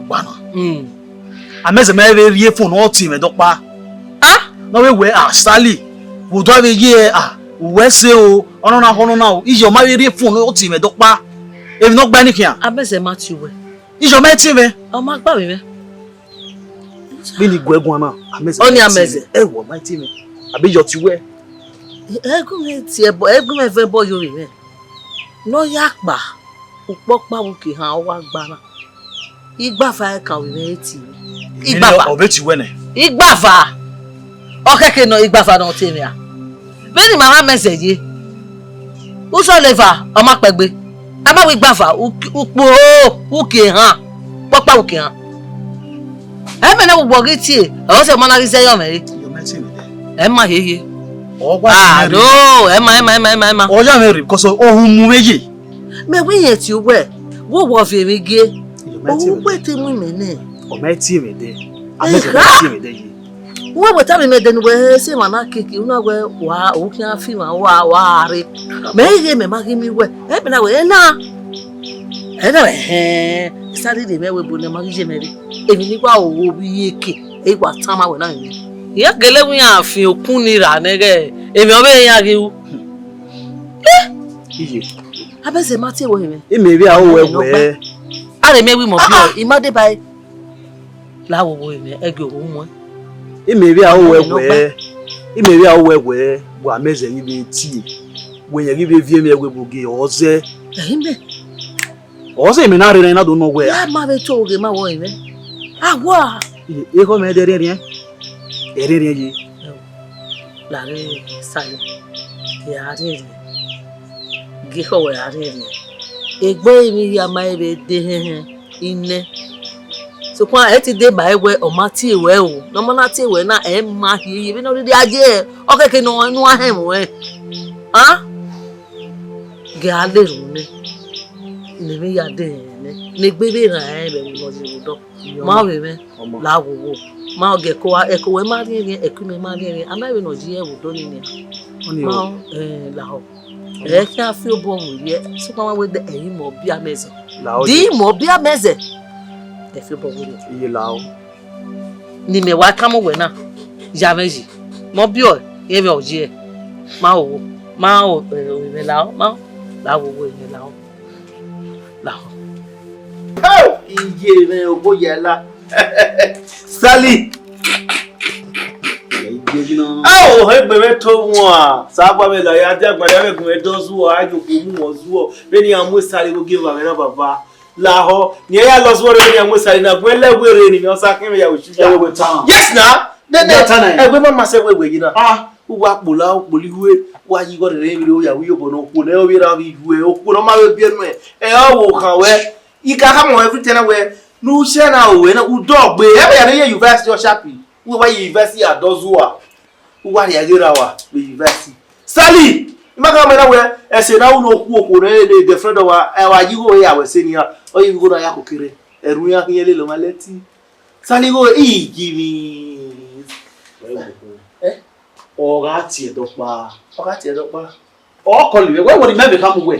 gba na. Mm. Amẹzẹ ma vbe rhie phone ne ọ tie mwẹ dọkpa. Ah! Ne ọ vbe wẹ, ah, Sally, vbe odọ vbe ye, ah, uwẹ sẹ o, ọnọna khọ ọnọna o, iyọ ma vbe rhie phone ne ọ tie mwẹ dọkpa. Emwi ne ọ gba ni khian. Amẹzẹ ma tie uwẹ. Iyọ ma tie mwẹ. Ọ ma gba vbe mwẹ. Vbene I guẹ guan na, amẹzẹ Ọni ma tie amẹzẹ. Mwẹ. Ẹwọ ma tie mwẹ. Abe iyọ tie uwẹ. Ẹgu mwẹ tie ẹbọ, ẹgu mwẹ vẹ ẹbọ yo vbe mwẹ. Ne ọ ya kpa, ukpọkpa vbe uki han ọ wa gba na. Igbava ẹkan vbe mwẹ e tie mwẹ. Igbava. Ọ vbe tie uwẹ nẹ. Igbava. Ọ khẹke nọ igbava ne ọ tie mwẹ a. Vbene ima gha mẹ zẹ ye, usọ leva ọ ma kpẹgbe. A ma wẹ igbava, u- ukpo, u kie han, kpọkpa u kie han. Ẹ mẹ ne ugbọ ghi tie, ọ sẹ ọmọ na ghi zẹ yọ mẹ re. Iyọ ma tie mwẹ dẹ. Ẹ ma hiehie. Ọ wa Ah, tie mwẹ rre. No, ẹ ma, ẹ ma, ẹ ma, ẹ ma, ẹ ma. Ọ ya mwẹ rre, because ohun mu mwẹ ye. Mẹ wẹ irẹn tie uwẹ, wo wọ viọ emwi gie. Iyọ ma tie Ohun mwẹ uwẹ dẹ. Te mu imẹ nẹ. Ọ ma tie mwẹ dẹ. Amẹzẹ ma Eha! Tie mwẹ dẹ ye. Uwẹ wẹ tama mẹ dẹ ne uwẹ sẹ emwa na keke, u na wẹ wa, u khian fi emwa, wa, wa rre. Mẹ i ghe mẹ ma ghi miẹn uwẹ. Ẹ mẹ na wẹ, ẹ na. Ẹ na wẹ, hẹn, Sally rre mwẹ wẹ ebo ne ma ghi ye mẹ rre. Emwi ne I wa ro vbe eke, ẹ i wa tama wẹ na emwi. Iyẹn gele wẹ iran fian okun ni ra nẹghẹ, emwi ọvbehe iran ghi ru. Iye. Abẹzẹ ma tie wẹ mwẹ. Imẹ vbe aro wẹ Nọgba. Wẹ. A rhe miẹn wẹ imẹ ọbiọ, I ma deba ẹe. La wo wo mwẹ, ẹgie ohu muẹn. Imẹ vbe aro wẹ Nọgba. Wẹ. Imẹ vbe aro wẹ wẹ, wa mẹ zẹ ghi vbe tie. Wẹ yẹn ghi vbe viẹ mwẹ wẹ gbogie ọ zẹ. Ẹhẹn mẹ. Ọ zẹ imẹ na rre na do nọ wẹ. Ya ma vbe to ghe ma wọ mwẹ. A wa. Ekhọe mẹ dẹ rhiẹnrhiẹn. Ẹ rhiẹnrhiẹn ye. Lare Sally, gie a rhiẹnrhiẹn, gie ekhọe wẹ a rhiẹnrhiẹn. Egbe emwi hia ma vbe de hẹnhẹn, I nẹ. Sokpan ẹ ti deba ẹe wẹ ọ ma tie wẹ o, ne ọ ma na tie wẹ na, ẹ ma hiehie vbene ọ rhirhi a ye, ọ kẹke ne ọ ne uwa họn ẹmwẹ ọnrẹn. A? Gie a lele unu nẹ, ne emwi ya de hẹnhẹn nẹ, ne egbe vbe rran rẹn vbe ẹvbo ne ọ ye vbe odọ. Ma vbe mwẹ, Ọmọ. La wowo. Ma ọ gie ẹko, ẹko wẹ ma rhiẹnrhiẹn, ẹko imẹ ma rhiẹnrhiẹn, a ma vbe ne ọ ye ẹvbo odọ ni nian. Ọni Ma o. ọ, eh, lahọ. Ẹ khian fi obọ mu ye, sokpan wa wẹ de, ẹ i mẹ ọbia mẹ zẹ. Lahọ De ye. i mẹ ọbia mẹ zẹ. Ẹ fi obọ mu ye. Iye lahọ. Ne imẹ wa tama uwẹ na, ya mwẹ yi. Mẹ ọbiọ, rẹn vbe ọ ye. Ma o, ma o, eh, o mwẹ lahọ, ma o. La wowo, mwẹ lahọ. Lahọ. Iye mwẹ obo ya la. Sally. Ao, egbe mwẹ to wọn. Sa gba mwẹ la ya dia gba ya mwẹ gun mwẹ dọ zuọ, a yo gu mu wọn zuọ. Vbene iran mu Sally vbe ogie evba mwẹ na baba. Lahọ, ne iran ya lọ zuọ vbene iran mu Sally na, gun lẹ wẹ rre ni, ọ sa khin mwẹ ya vbe osuya. Ẹ wẹ wẹ ta. Yes na. Nene, Wẹ ta na. Ẹwẹ ma ma sẹ wẹ wẹ yi na. Ah. Uwa kpola, ukpoli hue, wa yi igho rere vbe ya wi obọ nọ, okhuo ne ọ vbe ra vbe yu ẹ, okhuo ne ọ ma vbe biẹ nuẹ, ẹ ọ wo khan wẹ. I ka khama every time wẹ, ne u share na o wẹ na, u dọ gbe, ẹ vbe ya ne ye university ọ sharp. Wẹ wa ye university a dọ zua. Uwa rhie ghe ra wa vbe university. Stanley, ima gha ma na wẹ, ẹse na unu okhu okhuo ne girlfriend wa, ẹ wa yi igho ya wẹ ẹse nian, ọ yi igho na ya koko rre, ẹrhu iran khian lele ọmwa lẹti. Stanley igho, iyi vbi. Eh? Ọ gha tie ẹdẹ ọkpa. Ọ gha tie ẹdẹ ọkpa. Ọ kọlọ wẹ, wẹ wẹ ne imẹ vbe khama wẹ.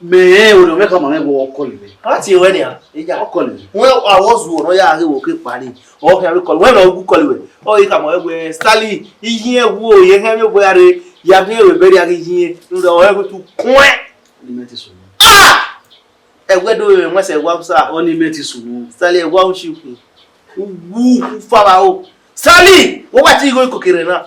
Mẹ rẹn orhiọn mwẹ khama mwẹ wẹ ọ kọlọ wẹ. A tie wẹ nian, eya. Ọ kọlọ wẹ. Wẹ awọ zuọ nọ ya ghe wo ke kpari. Ọ khian vbe kọlọ wẹ, nọ gu kọlọ wẹ. Ọ ghi khama wẹ wẹ Stanley, iyin ẹwu o, ye hẹn vbe obọ ya rre, ya ghi vbe bẹrriẹ ghi yin. Nda ọ ẹghe tu kuẹn. Ni mẹ te sunu. Ah! Ẹwẹ do mwẹ sẹ wa sa. Ọ ni mẹ te sunu. Stanley, ẹwa u shi ku. U wu u fa vba o. Stanley, wo wa ti igho ikokere na.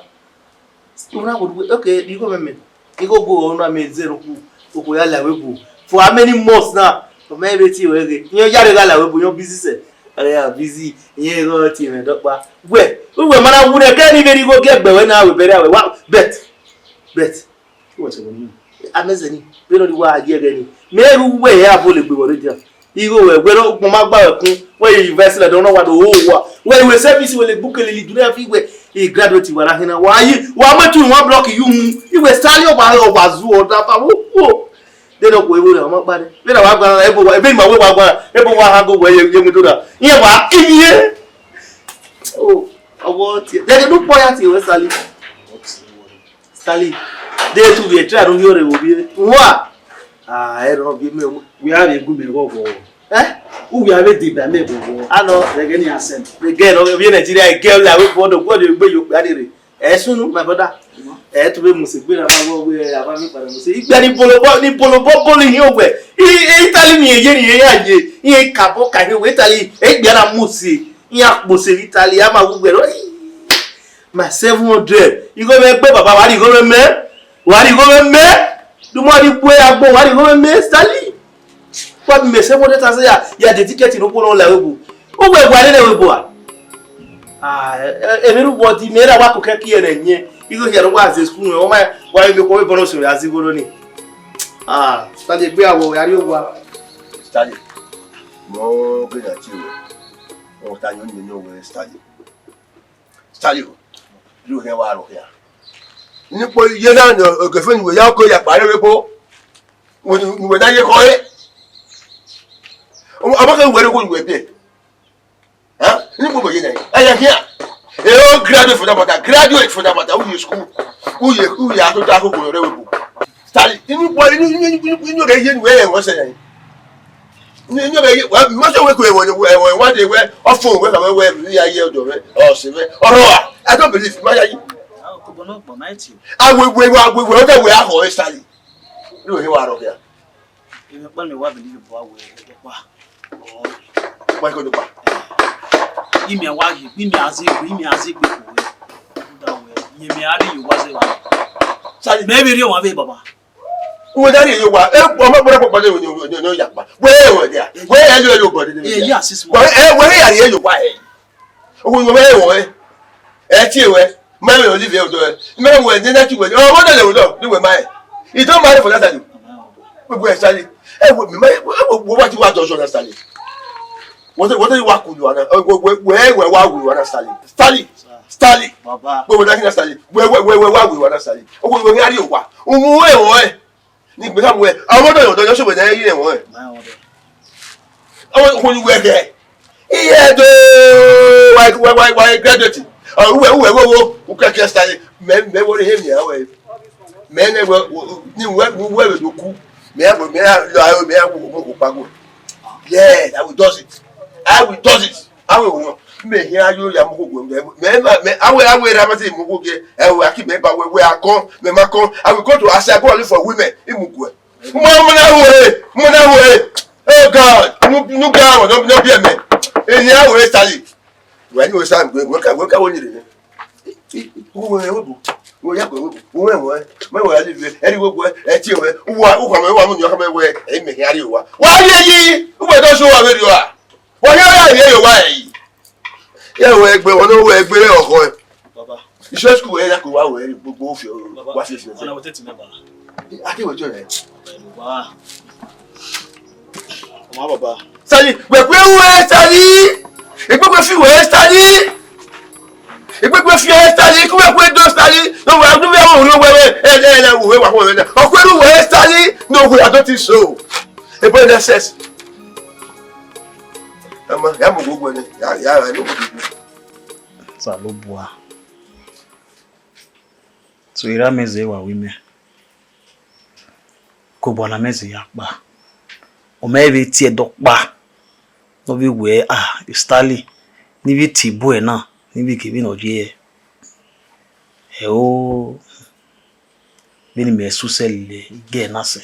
Una would we, okay, igho mẹ mẹ. Igho go una me zero ku. Oko ya la we bu. For how many months now? Ọmọ ẹ vbe tie wẹ ghe. Iyan ya re gha la we bu, iyan busy sẹ. Ọrẹ ya busy. Iyan igho tie mẹ dọkpa. Wẹ, uwẹ mana wu nẹ kẹ ni vbe igho gie gbe wẹ na we bẹrẹ wẹ. Wa, bet. Bet. What's your name? Amẹzẹ ni, vbene ọ ni wa ye ẹghẹ ni. Mẹ ru wẹ ya bo le gbe wọ rre dia. Igho wẹ, wẹ ukpọn ma gba wẹ kun, wẹ ye university la dọ nọ wa do ho wa. Wẹ iwe service wẹ le gbuke lele idun na fi wẹ, e graduate wa na hina. Wa yi, wa ma tu one block yu mu. Iwe Stanley ọba, ọba zu ọda fa wo wo. De no ko ewo re, ọmọ kpa re. Vbene wa gba, ebo wa, ebe ma wẹ wa gba, ebo wa ha go wẹ ye, ye mu do da. Iye wa, iye. Oh, ọwọ tie. De du kpọ ya tie wẹ Stanley. Stanley, de tu vbe try ne u ghi rre vbe ovbi ẹre. Uwa! Ah, ẹre ọ biẹ mẹ o. Wẹ a vbe gu mẹ ghọghọ. Eh? U wẹ a vbe deba mẹ ghọghọ. Anọ. Ẹghẹ ni a sẹ. Ẹghẹ ne ovbi Nigeria, ẹghẹ la wẹ bọdọ, bọdọ egbe yo kpia ni rre. Ẹ sunu, my brother. Ẹ tu vbe muse gbe na ma wọ wẹ a va mi kpara muse. Igbe ni bolo bọ, ni bolo bọ bolo ihin owẹ. I, i Italy ni ye ni ye ya ye. Iye ka bọ ka he wẹ Italy. Egbe na muse. Iyan kpose vbe Italy, a ma wu wẹ. My seven hundred. Igho mwẹ gbe baba, wa rhie igho mwẹ mẹ. Wa rhie igho mwẹ mẹ. Du ma rhie igho ya gbọn, wa rhie igho mwẹ mẹ, Stanley. Wa bi mẹ seven hundred thousand ya, ya dedicate ne okhuo nọ la ẹvbo. Uwẹ wa nene ẹvbo a? Ah, emwi ne uwọ di mẹ ra wa kokẹ ki ẹre yẹn. Igho hia ne wa ze school, ọ ma wa mi ko vbe bọnọ so ya zẹ igho ni. Ah, Stanley, gbe awọ, ya rhie owa. Stanley, mo gbe na tie wẹ. Ọ ta yọn ni yọn wẹ Stanley. Stanley o, lu hẹ wa ro hia. Ni kpo ye na ni ogefe ni wẹ ya ko ya kpare vbe ebo. Wẹ ni wẹ na ye kọ re. Ọmọ ke wẹ re ko wẹ bi. Ha? Ni kpo ye na. Aya hia. E o graduate for that matter. Graduate for that matter. Who you school? Who you who you are to ta ko ko re we bu. Stanley, inu kpọ, inu, inu, inu, inu rẹ ye nu ẹ wọ sẹ. Inu, inu rẹ ye, wa, ma sọ wẹ ko ẹwọ, ẹwọ, ẹwọ, wa de wẹ, ọfọn wẹ, ka wẹ, wẹ, ya ye ọdọ wẹ, ọsẹ wẹ, ọrọ wa. I don't believe, ma ya yi. Awe, we, wa, we, we, ọdọ wẹ, ahọ, ẹ Stanley. Inu he wa rọ kẹ. Inu kpọ ni wa believe bọ awe, ẹ pa. Wa ko do pa. Imi a wa ghi, imi a ze gbe, imi a ze gbe ko wẹ. Da wẹ, ye mi a rhie ye owa zẹ wa. Stanley, mẹ vbe rhie owa vbe baba. Uwẹ da rhie ye owa, e, ọmọ gbọdọ kpọkpọ de ne ya kpa. Wẹ ẹ wẹ dia. Wẹ ẹ lo lo bọ de ne. Ye ya sis. Wẹ ẹ wẹ ya rhie ye owa ẹ. Owo wẹ ẹ wẹ. Ẹ tie wẹ. Ma wẹ olive ẹ odọ ẹ. Ma wẹ ne na ti wẹ. Ọ wọ de le odọ, ni wẹ ma ẹ. He don't marry for that time. Gbogbo ẹ Stanley. Ẹ wo mi ma ẹ wo wa ti wa dọjọ na Stanley. Wọ́n tẹ́ wọ́n tẹ́ wá kú lu ana. Wẹ́ wẹ́ wẹ́ wá wù wá na Stanley. Stanley. Stanley. Baba. Wẹ́ wẹ́ dákínà Stanley. Wẹ́ wẹ́ wẹ́ wẹ́ wá wù wá na Stanley. Owó ìwé ní àríyọ̀ wá. Òun wẹ́ wọ́n ẹ̀. Ní ìgbésà mú ẹ. Àwọn ọmọdé ọ̀dọ́ yọ ṣòwò náà yín ẹ̀ wọ́n ẹ̀. Àwọn òkun ìwé ẹ̀dẹ̀. Iye ẹ̀dọ́ wáyé wáyé wáyé graduate. Uwe uwe wo wo. Ukẹ́kẹ́ Stanley. Mẹ́ mẹ́ wọ́n ní hẹ́mi àwẹ̀. Mẹ ne wẹ ni wẹ ni wẹ vbe do ku. Mẹ ya mẹ ya lọ aro mẹ ya wo mo ko kpago. Yes, I will do it. I will do it. I will won. Mẹ hia yo ya mo ko gbe mẹ mẹ awe awe ra ma se mo ko ge. Ẹ wo aki mẹ ba wẹ wẹ akon mẹ ma kon. I will go to Asabo only for women. Imu gwe. Mo mo na wo e. Mo na wo e. Oh God. Nu nu ga wo no no bi mẹ. Eni awe Stanley. Wẹ ni wẹ sa gbe wẹ ka wẹ ka wo ni re. Uwẹ wẹ bu, uwẹ ya kọ wẹ bu, uwẹ wẹ, mẹ wẹ alive, ẹri wẹ bu, ẹ tie wẹ, uwa uwa mẹ wa mu ni ọka mẹ wẹ, ẹ mẹ hia ri uwa. Wa ye yi, uwẹ do so wa vbe ri uwa. Wa ye ya ye yo wa yi. Ye wẹ gbe, wọn wẹ gbe re ọkọ ẹ. Baba. Iṣẹ́ school ẹ ya ko wa wẹ ri gbogbo fi o. Wa fi fi. Ọna wẹ tete mẹ ba. Aki wẹ jọ rẹ. Wa. Ọmọ baba. Stanley, wẹ kwe wẹ Stanley. Egbe kwe fi wẹ Stanley. Egbegbe fi ẹre Stanley, ikun ẹkun do Stanley, no wẹ, no wẹ, no wẹ, ẹ, ẹ, ẹ, wẹ, wẹ, wẹ, wẹ, ọkpẹn nu wẹ Stanley, no wẹ, I don't think so. Ebo N S S. Ama, ya mo gbogbo ne, ya, ya, ya mo gbogbo. Osanobua. So, erha mẹ zẹ wa wi mẹ. Kobọ na mẹ zẹ ya kpa. Ọ mẹ vbe tie ẹdẹ ọkpa. Ne ọ vbe wẹ, ah, Stanley, ne I vbe tie ibuẹ na, ne I vbe kevbe ne ọ ye hẹ. Ẹo, vbene imẹ susẹ lele igẹ na sẹ,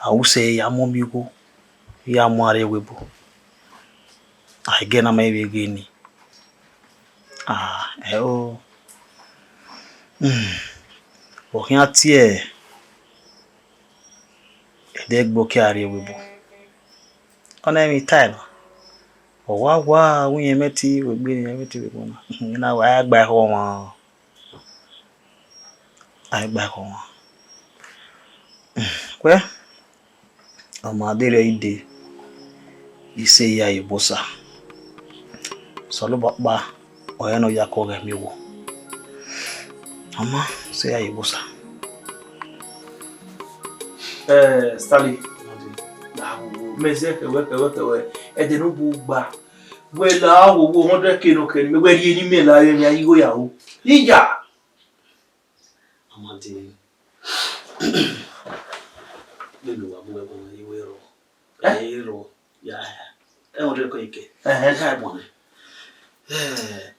a ru sẹ ya mu miẹn igho, ya mu arre ẹvbo ebo. A, igẹ na ma vbe ghe ni. A, ẹo, hmm, ọ khian tie ẹdẹ gbe ọ ke a rrie ẹvbo ebo. Ọna emwi tae na. Ọ wa wa, wẹ irẹn mwẹ te vbe egbe ne irẹn mwẹ te vbe ebo na. Ina wa a gba ẹkhọ ọmwa. A gba ẹkhọ ọmwa. Wẹ, ọ ma deghẹ I dee, I sẹ ya ye obọ Osa. Osanobua ọkpa, ọre ne ọ ya kọ ghẹ miẹn owo. Ọ ma sẹ ya ye obọ Osa. Eh, Stanley, mẹ zẹ kẹwẹ, kẹwẹ, kẹwẹ, ẹdẹ ne u bu gba. Wẹ la wo wo hundred K nọ kẹ ne mẹ, wẹ rhie ne imẹ la ye mẹ, a igho ya ru. Iya! Amadi, vbene uwa mu ẹbọ na ye wẹ rrọọ. Eh? Ẹ i rrọọ, ya, ya. Ẹ hundred K kẹ. Ẹhẹn. Ya ẹbọ nẹ. Eh,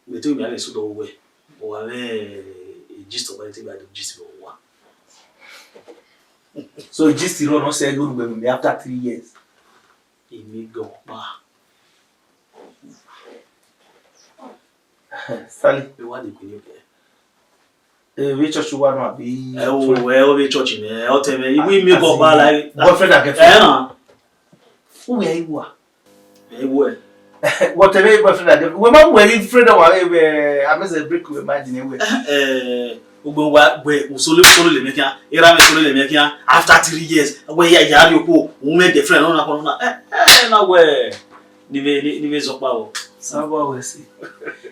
mẹ te mẹ a ghe sẹ odọ wẹ, ọ wa mwẹ, eh, gist ọkpa ne te gba do gist vbe owa. So gist rrọọ ne ọ sẹ ghe unu wẹ mẹ after three years. Imi gẹ ọkpa. Stanley. Ẹ wa de kue ni kẹ. Eh, vbe church wa nọ abi? Ẹ wo, ẹ wo vbe church nẹ, ọ tẹ mwẹ, iwu imi gẹ ọkpa like. Boyfriend and girlfriend. Ẹ na. Uwẹ iwu a? Ẹ wo ẹ. Whatever boyfriend and girlfriend. Wẹ ma wẹ friend wa, eh, amẹzẹ break wẹ mind ni wẹ. Eh, ugbo wa gbe usolo solo le me kian, era me solo le me kian. After three years, wẹ ya ya ri okpo, u mwẹ girlfriend nọ na kọ nọ na. Eh, eh, na wẹ. Ni vbe, ni, ni vbe zọkpa vbọ? Saba wẹ si.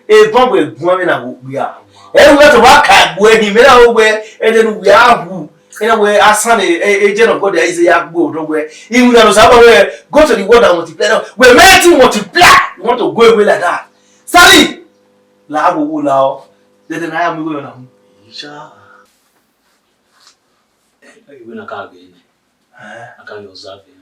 Ebọ wẹ guan vbe na wo okpia. Ẹ wẹ to wa ka gbe ni, mẹ na wo wẹ, ẹ de nu wẹ a hu. Ẹ na wẹ asan e, e, e gen of God, ẹ i sẹ ya gbe odọ wẹ. Iwu na no saba wẹ, go to the world and multiply. No, wẹ mẹ ti multiply. You want to go away like that? Sorry. La wo wo la o. Dede na ya mu igho na mu. Isha. Ẹ, iwe na ka ghe nẹ. Eh. A ka yo observe nẹ.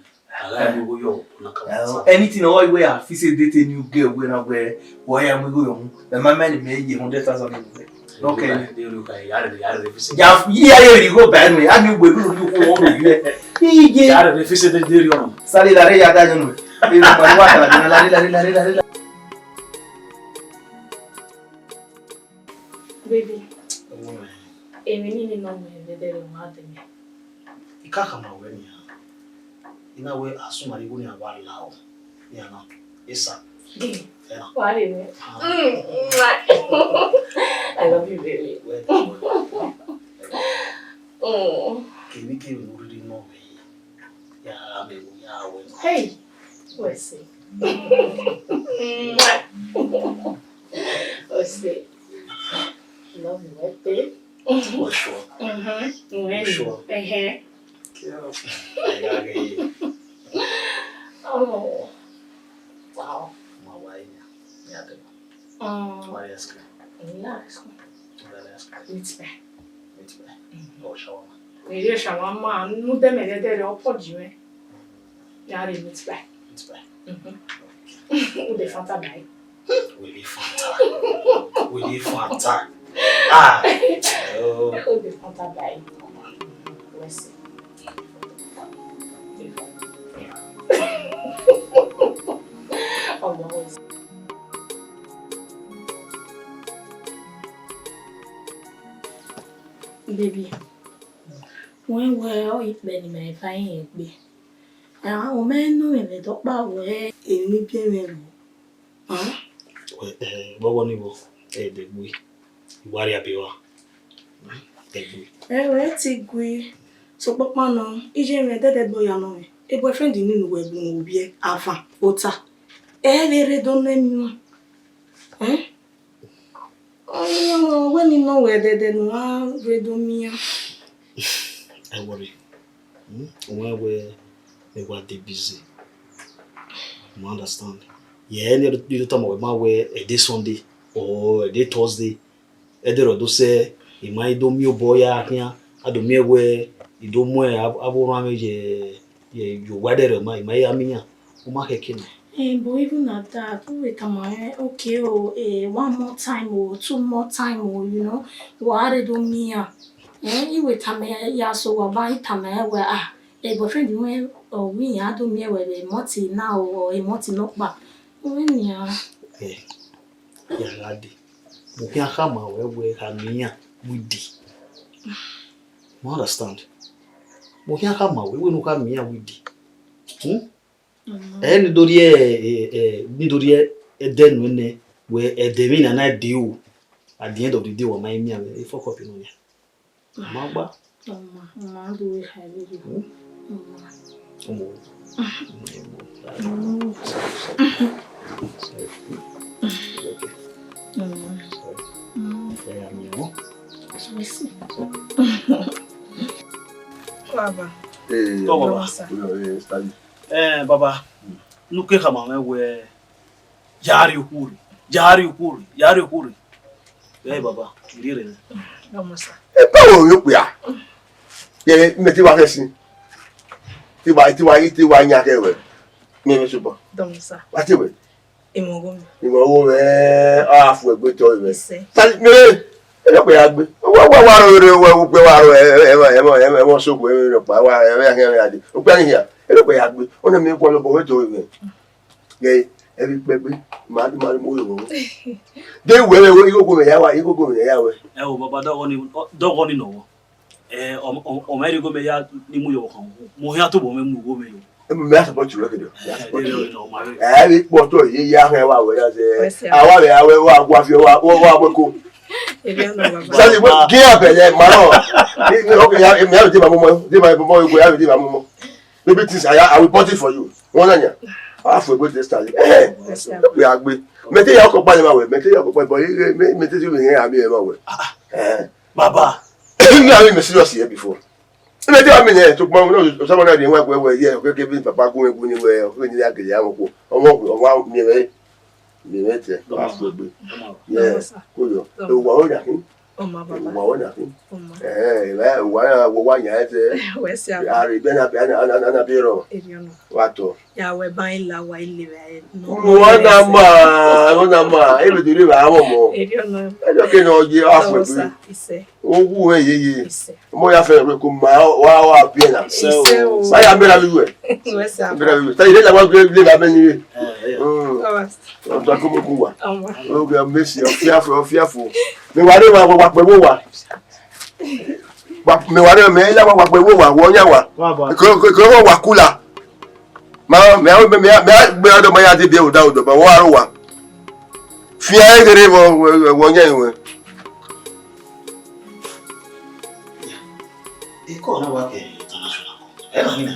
A gha mu igho yọ, na ka observe. Anything all where I feel say date new girl where na where, where I mu igho yọ. The man man me ye hundred thousand. Okay. De ru ka ya re, ya re fi se. Ya, ya ye ri go ba nu. A mi we ru ru ko wo ye. Iye. Ya re fi se de de ri ọmọ. Sale la re ya da yọ nu. E ma wa ta la la la la la. Baby, emwi nii ne ọ mu ẹre vbe ẹdẹrriọ ma dẹ mẹ. I ka khama ruẹ nian. I na wẹ a sunu igho nian vbe a la o. Nian na, esa. Gị, wa rhe nẹ. Ah. Mm, mwah. I love you, baby. Well, well. Mm. Kevbe kevbe ne u rhirhi nọ mwẹ, ya gha mẹ vbe ya wẹ. Hey, wẹ sẹ. Wẹ sẹ. Love you, my babe. For sure. Mm-hmm. For sure. Uh-huh. Girl. I gotta get you. Oh. Wow. My wife, yeah. Yeah, babe. Mm. What ice cream? Nice. What ice cream? Meat pie. Meat pie. Mm-hmm. Oh, shawarma. Yeah, shawarma. No, dem, dem, dem, dem, put you in. Yeah, they meat pie. Meat pie. Mm-hmm. Who the Fanta buy? We dey Fanta. We dey Fanta. Ah. Oh. Who the Fanta buy? Let's see. Ọmọ, baby, wẹ wẹ ọ ikpe ne imẹ fa irẹn gbe. Ẹmwẹ mẹ nọ mwẹ vbe ẹdẹ ọkpa wẹ emwi ne I biẹ mwẹ ru. Wẹ, eh, vbọvbọ ni vbo, eh, ẹdẹgbe, I wa rhie abe rua. Ẹdẹgbe. Ẹwẹ, te gui, sokpan ọkpa nọ, iye mwẹ ẹdẹdẹgbe ọ ya nọ mwẹ. E boyfriend ni ne uwẹ bu mwẹ ovbiẹ, avan, ota. Ẹ vbe rre do nọ emwi wan. Eh? Ọni wẹ ni nọ wẹ ẹdẹdẹ ne u gha rre do miẹn iran. Ẹ worry. Hmm? Wẹ wẹ ẹ wa dey busy. You understand? Yeah, ẹni do tama wẹ ma wẹ ẹdẹ Sunday or ẹdẹ Thursday. Ẹdẹrẹ ọ do sẹ, I ma i do miẹn obọ ya khian, a do miẹn wẹ I do mu avbe orhan mwẹ ye ye ye owa ẹdẹrẹ ma, I ma i ya miẹn iran. U ma khẹke nẹ. Eh, but even at that, u vbe tama mwẹ, okay o, eh, one more time o, two more time o, you know, wa rre do miẹn iran. Eh, I vbe tama ya sẹ owa ba, I tama ẹn wẹ, ah, eh, boyfriend mwẹ ọ wẹ iran do miẹn wẹ vbe month na o, or month nọkpa. U wẹ nian. Eh, ya gha dee. Mu khian khama ruẹ wẹ khama iran wẹ I dee. You understand? Mu khian khama ruẹ wẹ ne u khama iran wẹ I dee. Hmm? Ẹ ni do rhie, ẹ, ẹ, ni do rhie ẹdẹ nuẹn nẹ, wẹ ẹdẹ emwi na na dee o. At the end of the day, wa ma i miẹn mwẹ, e fuck up nọ nia. Ma gba. Ọma, ọma, do we have you? Hmm? Ọma. Ọmọ. Ọmọ. Sorry, sorry. Sorry. Okay. Ọma. Sorry. Sorry, I'm wrong. Sorry. Baba. Hey, Come on, Baba. Baba, sir. Yeah, yeah, study. Eh, Baba, ne u ke khama mwẹ wẹ, ya rrie okhuo rre, ya rrie okhuo rre, ya rrie okhuo rre. Ẹ Baba, I rhie rre nẹ. Dọmọ sa. Ebe wo yo kpia. Ye mẹ te wa kẹsin. Te wa, te wa, te wa yan kẹ wẹ. Mẹ mẹ sobọ. Dọmọ sa. Wa te wẹ. Imọ gho mẹ. Imọ gho mẹ, a fu egbe tọ wẹ. Sali me. Ẹ lọ pẹ ya gbe. Wa wa wa ro re wa wa wa ro ẹ ẹ ẹ ẹ ẹ so ko ẹ rọ pa wa ẹ ẹ ẹ ade. O gba ni ya. Ẹ lọ pẹ ya gbe. Ọna mi kọ lọ bọ wẹ tọ wẹ. Ghe, ẹ vbe kpẹgbe, ma ma mu yọ. De wẹ vbe igho gomẹ ya wa, igho gomẹ ya wẹ. Ẹ o, Baba, dọghọ ni, dọghọ ni nọ. Ẹ, ọ, ọ, ọ ma rhie igho mẹ ya ni mu yọ khan. Mo hia tobọ mẹ mu igho mẹ yọ. Ẹ, mẹ a support you, okay, do. Mẹ a support you. Ẹ, vbe kpọtọ ye ya hẹn wa wẹ ya sẹ. Wẹ sẹ. Awa vbe, awa, wa, wa fi, wa, wa, wa, wa ko. Ebi ọnọ, Baba. Sali, gin abẹlẹ, ma nọ. Ni, ni, okay, ya, mẹ a vbe de ma momo, de ma momo, ya vbe de ma momo. Maybe things I, I will bought it for you. Wọn na yan. A fu egbe de Stanley. Eh, we agbe. Mẹ te ya ọkọ kpa ma wẹ, mẹ te ya ọkọ kpa, but mẹ te ju mẹ hẹn ami ma wẹ. Eh. Baba. Mi ami mẹ serious here before. Mẹ te ami nẹ to gbọn no so na de wa wẹ wẹ ye, ke ke bi papa gun gun ni wẹ, ke ni ya gele awon ko. Ọmọ ọmọ mi rẹ. Mi rẹ te. A fu egbe. Yeah. Ko yo. E wa o ya kin. Ọma, Baba. Wa wẹ na khin. Ọma. Eh, wa wa wa wa yan ẹte. Wẹ si a. Ari bẹ na bẹ na na na na bẹ rọ. Eri ọnọ. Wa tọ. Ya wẹ ba in la wa ile vbe. Mo na ma, mo na ma. E be dure ba mo mo. Eri ọnọ. E do ke no ye a fu egbe. Ise. Owu e ye ye. Ise. Mo ya fẹ re ko ma wa wa bi na. Ise o. Ba ya mera bi we. Wẹ si a. Mera bi we. Ta ile la wa gbe le ba me ni. Eh, yeah. Mm. Ọma. Ọtọ ko mo ku wa. Ọma. Oge mesi, ọ fiafo, ọ fiafo. Mẹ wa rre wa wa kpẹ vbe owa. Wa, mẹ wa rre, mẹ ya wa wa kpẹ vbe owa, wọ yan wa. Wa ba. Ko ko ko wa kula. Ma mẹ a mẹ a mẹ a gbe ọdọ ma ya de bi oda odo ba wa ro wa. Fian e gere vọ wọ yan iwe. Iko na wa ke international. Ẹ na ni na.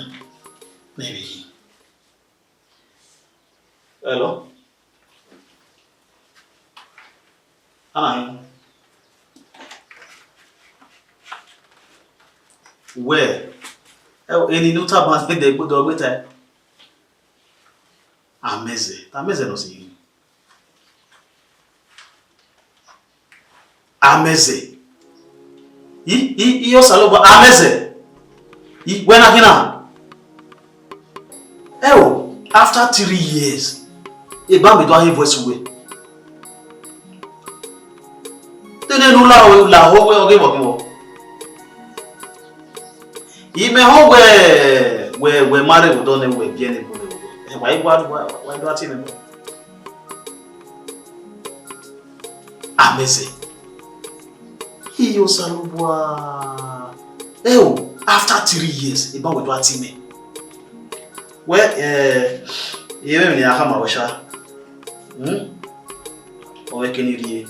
Maybe. Hello? Ana hin. Wẹ, eni ne u tama ẹdẹ gbe dọ gbe tae. Amẹzẹ, amẹzẹ nọ sẹ. Amẹzẹ. I, I, I Osanobua, amẹzẹ. I, wẹ na khin na? Ẹ o, after three years, eba mẹ do a hear voice wẹ. Te nene u la, u la ho wẹ ọghe vbọ khin vbọ. I mẹ họn wẹ, wẹ, wẹ ma rre vbe odọ nẹ, wẹ biẹ ne ebo nẹ vbe odọ. Ẹ, wa i wa, wa, wa i do a tie nẹ. Amẹzẹ. Iye Osanobua. Ẹ o, after three years, eba wẹ do a tie mẹ. Wẹ, eh, emwi ne a khama wẹ sha. Hmm? Ọ vbe kene rrie.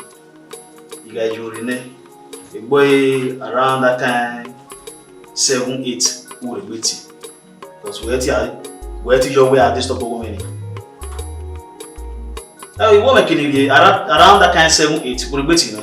I gha yo rre nẹ. Egbe around that kind seven, eight, u rhe gbe tie. Because wẹ ti a, wẹ ti yọ wẹ a disturb ọghe mwẹ ni. Ẹ, I wẹ mẹ kene rrie around, around that kind seven, eight, u rhe gbe tie nẹ.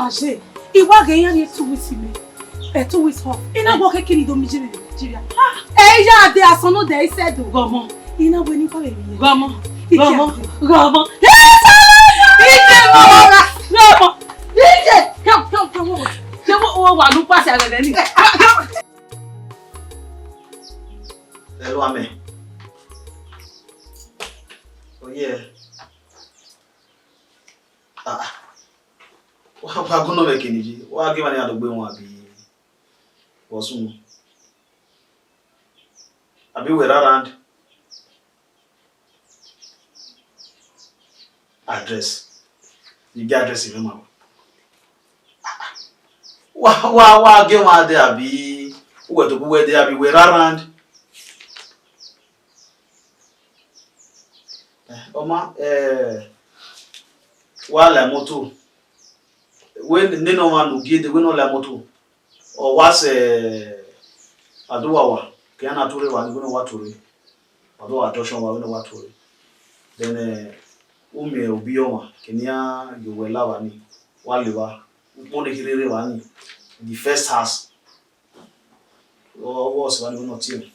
ma je. I wa ghe iran rhie two weeks mẹ. Eh, two weeks off. I na wọ keke ni do mi je vbe Nigeria. Eh, I ya de asọn nọ de I sẹ do. Gọmọ. I na wẹ ne I wa vbe vbiẹ. Gọmọ. Gọmọ. Gọmọ. Ije mọ. Gọmọ. Ije. Come, come, come, come. Come, come, come. Come, come, come. Wa, wa gu nọ mwẹ kene yi, wa gie emwa ne iran do gbe wọn abi? Vbọ sunu? Abi wẹ rre around? Address? Ne I gie address mwẹ ma wẹ. Wa, wa, wa gie emwa dẹ abi? Uwẹ tobọ uwẹ dẹ abi wẹ rre around? Eh, ọ ma, eh, wa la moto. Wẹ nene ọmwa ne u gie dee, wẹ ne ọ la moto. Ọ wa sẹ Adowawa, ke iran na tuorre evba ni, wẹ ne ọ wa tuorre. Adowawa junction wa, wẹ ne ọ wa tuorre. Then, eh, u miẹn obi ọmwa, ke ne iran ye owẹ la evba ni, wa la evba. Ukpo ne kherhe rre evba ni, the first house. Ọ, ọ sẹ evba ni, wẹ ne ọ tie mwẹ.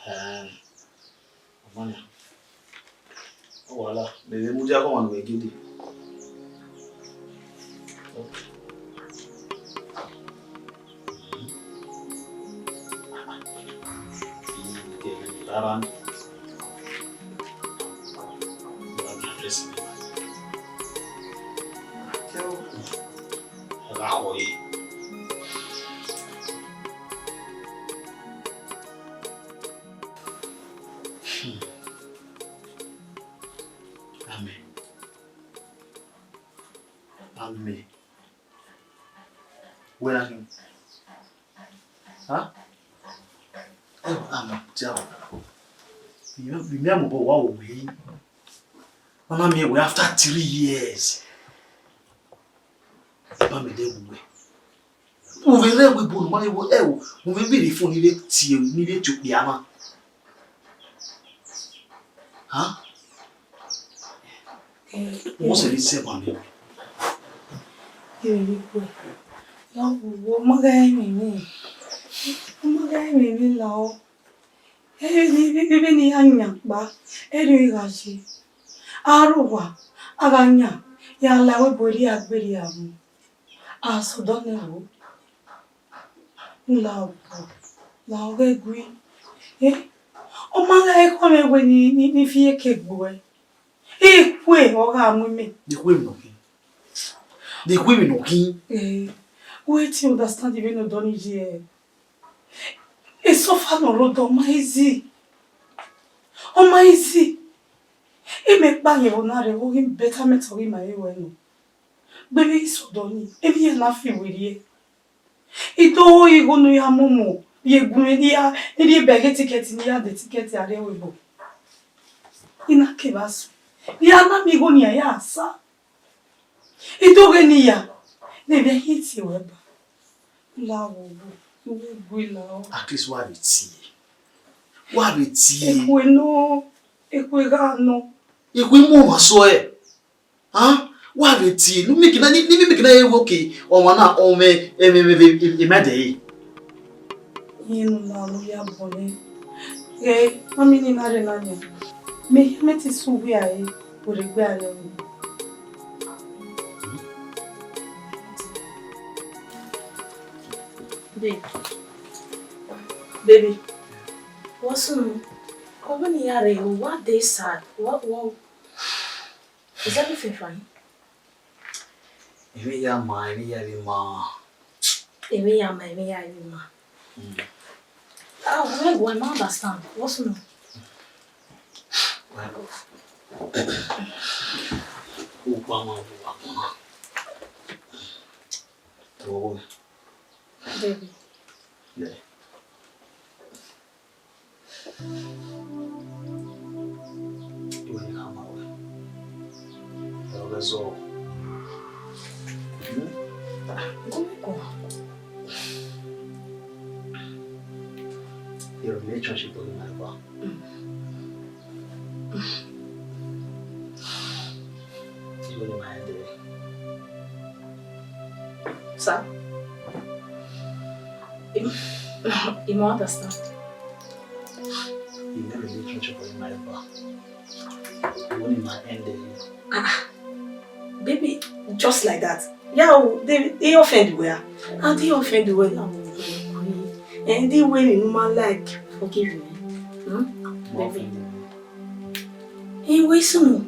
Eh, ọmọ nia. Ọ wala, mẹ vbe mudia khọmwa ne uwẹ gele. Rara. Ẹ gha khọ ye. Amen. Amen. Wẹ na khin? Ha? Ẹ, a ma dia o. Vbe imẹ mobọ wa wo wẹ. Ọ na miẹn wẹ after three years. Ba mẹ dẹ wu wẹ. U vbe rre ẹvbo ebo ne u ma rre ẹvbo ẹvbo, u vbe vbe rre fo ni vbe tie, ni vbe tie okpia na. Ha? Eh, wọ́n sì ní sẹ́wọ̀n mi. Ẹ, ẹ, ẹ, ọ ma gha ẹmwẹ emwi, ọ ma gha ẹmwẹ emwi la o. Ẹ, vbene I ya yan kpa, ẹre ọ gha ye. Aro owa, a gha yan, ya la ẹvbo ebo rhie a gbe rhie a mu. A sẹ odọ nẹ ro. La owa, la ọghe gui. Eh, ọ ma gha ekhọe mwẹ wẹ ne, ne, ne I fi eke gbe uẹ. Ekhue ọ gha mu imẹ. Deghẹ emwi nọ khin. Deghẹ emwi nọ khin. Eh, wẹ te understand vbene odọ ni ye. Esọfa ne ọ rre odọ, ọ ma easy. Ọ ma easy. Imẹ kpa yẹn vbe na rre, ọ ghi better mẹ te ọ ghi ma re ruẹ nọ. Gbe vbe I sẹ odọ ni, emwi iran na fi werriẹ. I do igho ne u ya momo, ye gun mwẹ ne I ya, ne I rhie bẹghe tikẹti, ne I ya de tikẹti a rrie ẹvbo ebo. I na kevbe asu, ne I ya na miẹn igho ne iran ya sa. I do ghe ne I ya, ne ẹvbo ẹre hin tie ruẹ ba. La wo wo, I wu gui la o. At least wa vbe tie. Wa vbe tie. Ekhue nọ, ekhue gha nọ. Ekhue mu ọmwa sẹ ọe. A, wa vbe tie, ne u miẹn eke na, ne, ne u miẹn eke na ye wẹ okay, ọmwa na, ọ mwẹ, ẹmwẹ, ẹmwẹ, ẹmwẹ, ẹmwẹ dẹ re. Irẹn ne u la ne u ya bọ nẹ. Ghẹ, mami ni na rre na nian. Mẹ, mẹ te sẹ uwu a re, werriegbe a rrie ọmwa. Babe. Baby. What's wrong? Come on, yare, what they sad? What, what? Is everything fine? Emwi ya ma, emwi ya vbe ma. Emwi ya ma, emwi ya vbe ma. Mm. Ah, wait, wait, I don't understand. What's wrong? Well, ukpa ma bu wa kpọnọ. Baby. Yeah. Iwẹ ne I khama ruẹ. Ẹ, ọ ghẹ zọ. Hmm? Gumiko. Your relationship with my wife. Mm. Iwẹ ne I ma ẹn dẹ. Sir? I, I don't understand. You never really touch upon my bar. You won't in my end there. Ah, baby, just like that. Yeah, oh, they, they offend you, yeah. And they offend you well now. And they way you no man like forgive me. Hmm? Baby. Offend you. In way soon.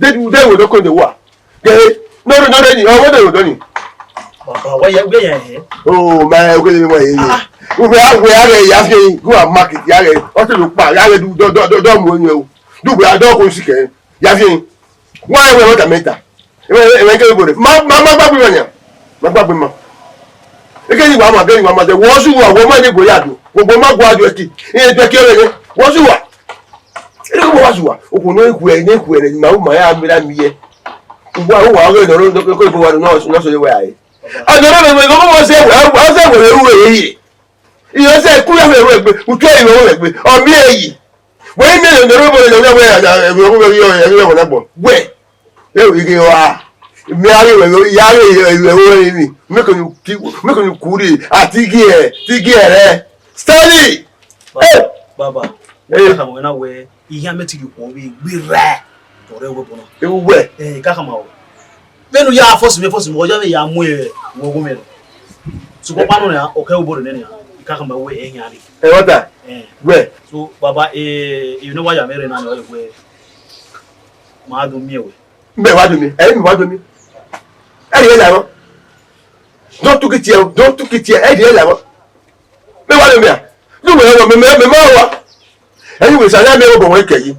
de du de wo do ko de wa. Ke no no no ni, o wo de wo do ni. Baba, wa ya, wa ya he. Oh, ma o ke ni wa ye. Ah. U be a we a re ya fi, go a market ya re. O te lu pa, ya re du do do do do mu ni o. Du be a do ko si ke. Ya fi. Wa we wa ta meta. Ẹmwẹ, ẹmwẹ kẹ vbe rre. Ma, ma, ma gbagbe ima nian. Ma gbagbe ima. Eke ni wa ma, eke ni wa ma, de wọ su wa, wọ ma ni gbe ya do. Wọ, wọ ma gua do ẹki. Iye do ẹki ọvbehe. Wọ su wa. Eke wọ wa su wa. Okhuo ne khuẹ, ne khuẹ ne ma, ma ya mira mi ye. Uwa, uwa, ọghe nọ, nọ, nọ, ko ibo wa nọ, nọ, nọ, so ye wa ye. A nọ, nọ, nọ, nọ, nọ, se wa, wa se wa, wa ye. Iye se ku ya vbe ru egbe, u tue iye vbe ru egbe. Ọ miẹn yi. Wẹ i miẹn ne ro bo ne wẹ ya ya ro bo yo ya ro na gbọ. Wẹ. E o ige wa. Mi a re wẹ ya re wẹ wo ni. Me ko nu ti, me ko nu kuri. A ti gi ẹ, ti gi ẹ rẹ. Stanley. Baba, baba. Wẹ ka mo na wẹ, iya me ti ri ko vbe gbe ra. Ọre wẹ bọna. Ewu wẹ. Eh, ka khama o. Vbene u ya force mẹ, force mẹ, ọ ya vbe ya mu ẹ, wẹ wo mẹ nọ. Sokpan ọkpa nọ nian, ọ kẹ wẹ obo rẹ nẹ nian, I ka khama wẹ ẹ khian rre. Ẹ, what? Eh. Wẹ. So, baba, eh, you know why I'm here now, wẹ, ma do miẹn wẹ. Mẹ wa do miẹn, ẹ, mẹ wa do miẹn. Ẹ rhie la mọ. Don't took it here, don't took it here, ẹ rhie la mọ. Mẹ wa do miẹn. Lu wẹ, mẹ, mẹ, mẹ ma wa. Anyway, sa ya mẹ obọ wẹ kẹ yi.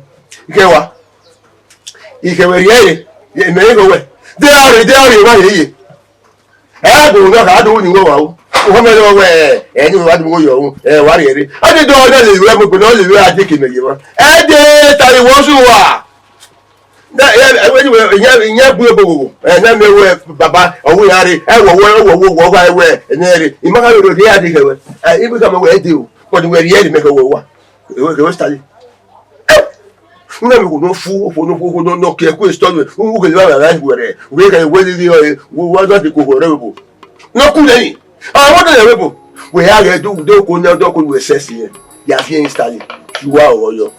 Kẹ wa. Ikẹwẹ rhie ẹre, mẹ rẹn wẹ, de a rre, de a rre, wa rhie ye. Ẹ bu ne ọ kha do ni wẹ wa o. Wẹ mẹ wẹ, ẹ ni wa do yo o, ẹ wa rhie ẹre. A de do na le wẹ mo gbe na le wẹ a de ke mẹ ye wa. Ẹ de ta ri wọ su wa. Na ẹ ẹ wẹ ni wẹ, iyẹn iyẹn bu ebo wo. Ẹ na mẹ wẹ baba, ọ wẹ ya rre, ẹ wọ wẹ, wọ wọ wọ wa wẹ, ẹ nẹ rre. I ma kha rre rhie a de kẹwẹ. Ẹ ibi ka mẹ wẹ ẹ de o. But wẹ rhie ẹre mẹ kẹwẹ wa. Ewe ewe study. Una mi ko no fu, ofo no ko no no ke ku study. U ke ba ba were. We ke we di o, we wa da ti ko ko re bo. No ku le ni. A wa da le bo. We ya ge du do ko na do ko we sesi. Ya fi study. You are oyo.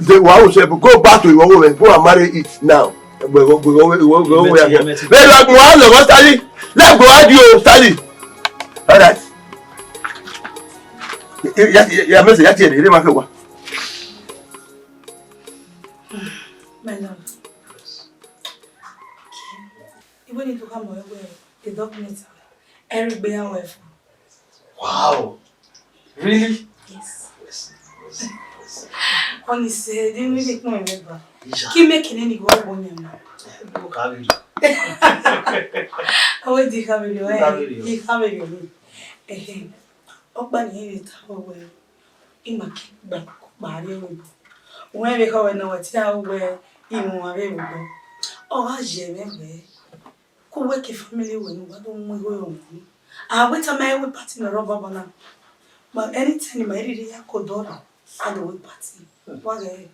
The wa o se go back to your home, go and marry it now. We go go go go go. Let go out of study. Let go out you study. All right. Ya ya ya mese ya tiene, ire ma ke wa. My love. Okay. Even if you come over, the document, every day I will. Wow. Really? Yes. Yes. Yes. Yes. Honestly, they make me remember. Isha. Keep making any go on him now. Look how you. I will dig how you. Look how you. Dig how you. Eh, eh. Ọkpa ni ire ta wẹ, ima ke gba kpa rrie obo. Wẹ vbe kha wẹ nọ wẹ te a wẹ iwinna vbe obo. Ọ gha ye mwẹ wẹ, ku wẹ ke family wẹ ne uwa do mu igho rọ unu. A wẹ tama ẹre wẹ party nọ rre obọ na. But anytime ma rhirhi ya ke odọ rre, a do wẹ party. Wa ghẹ.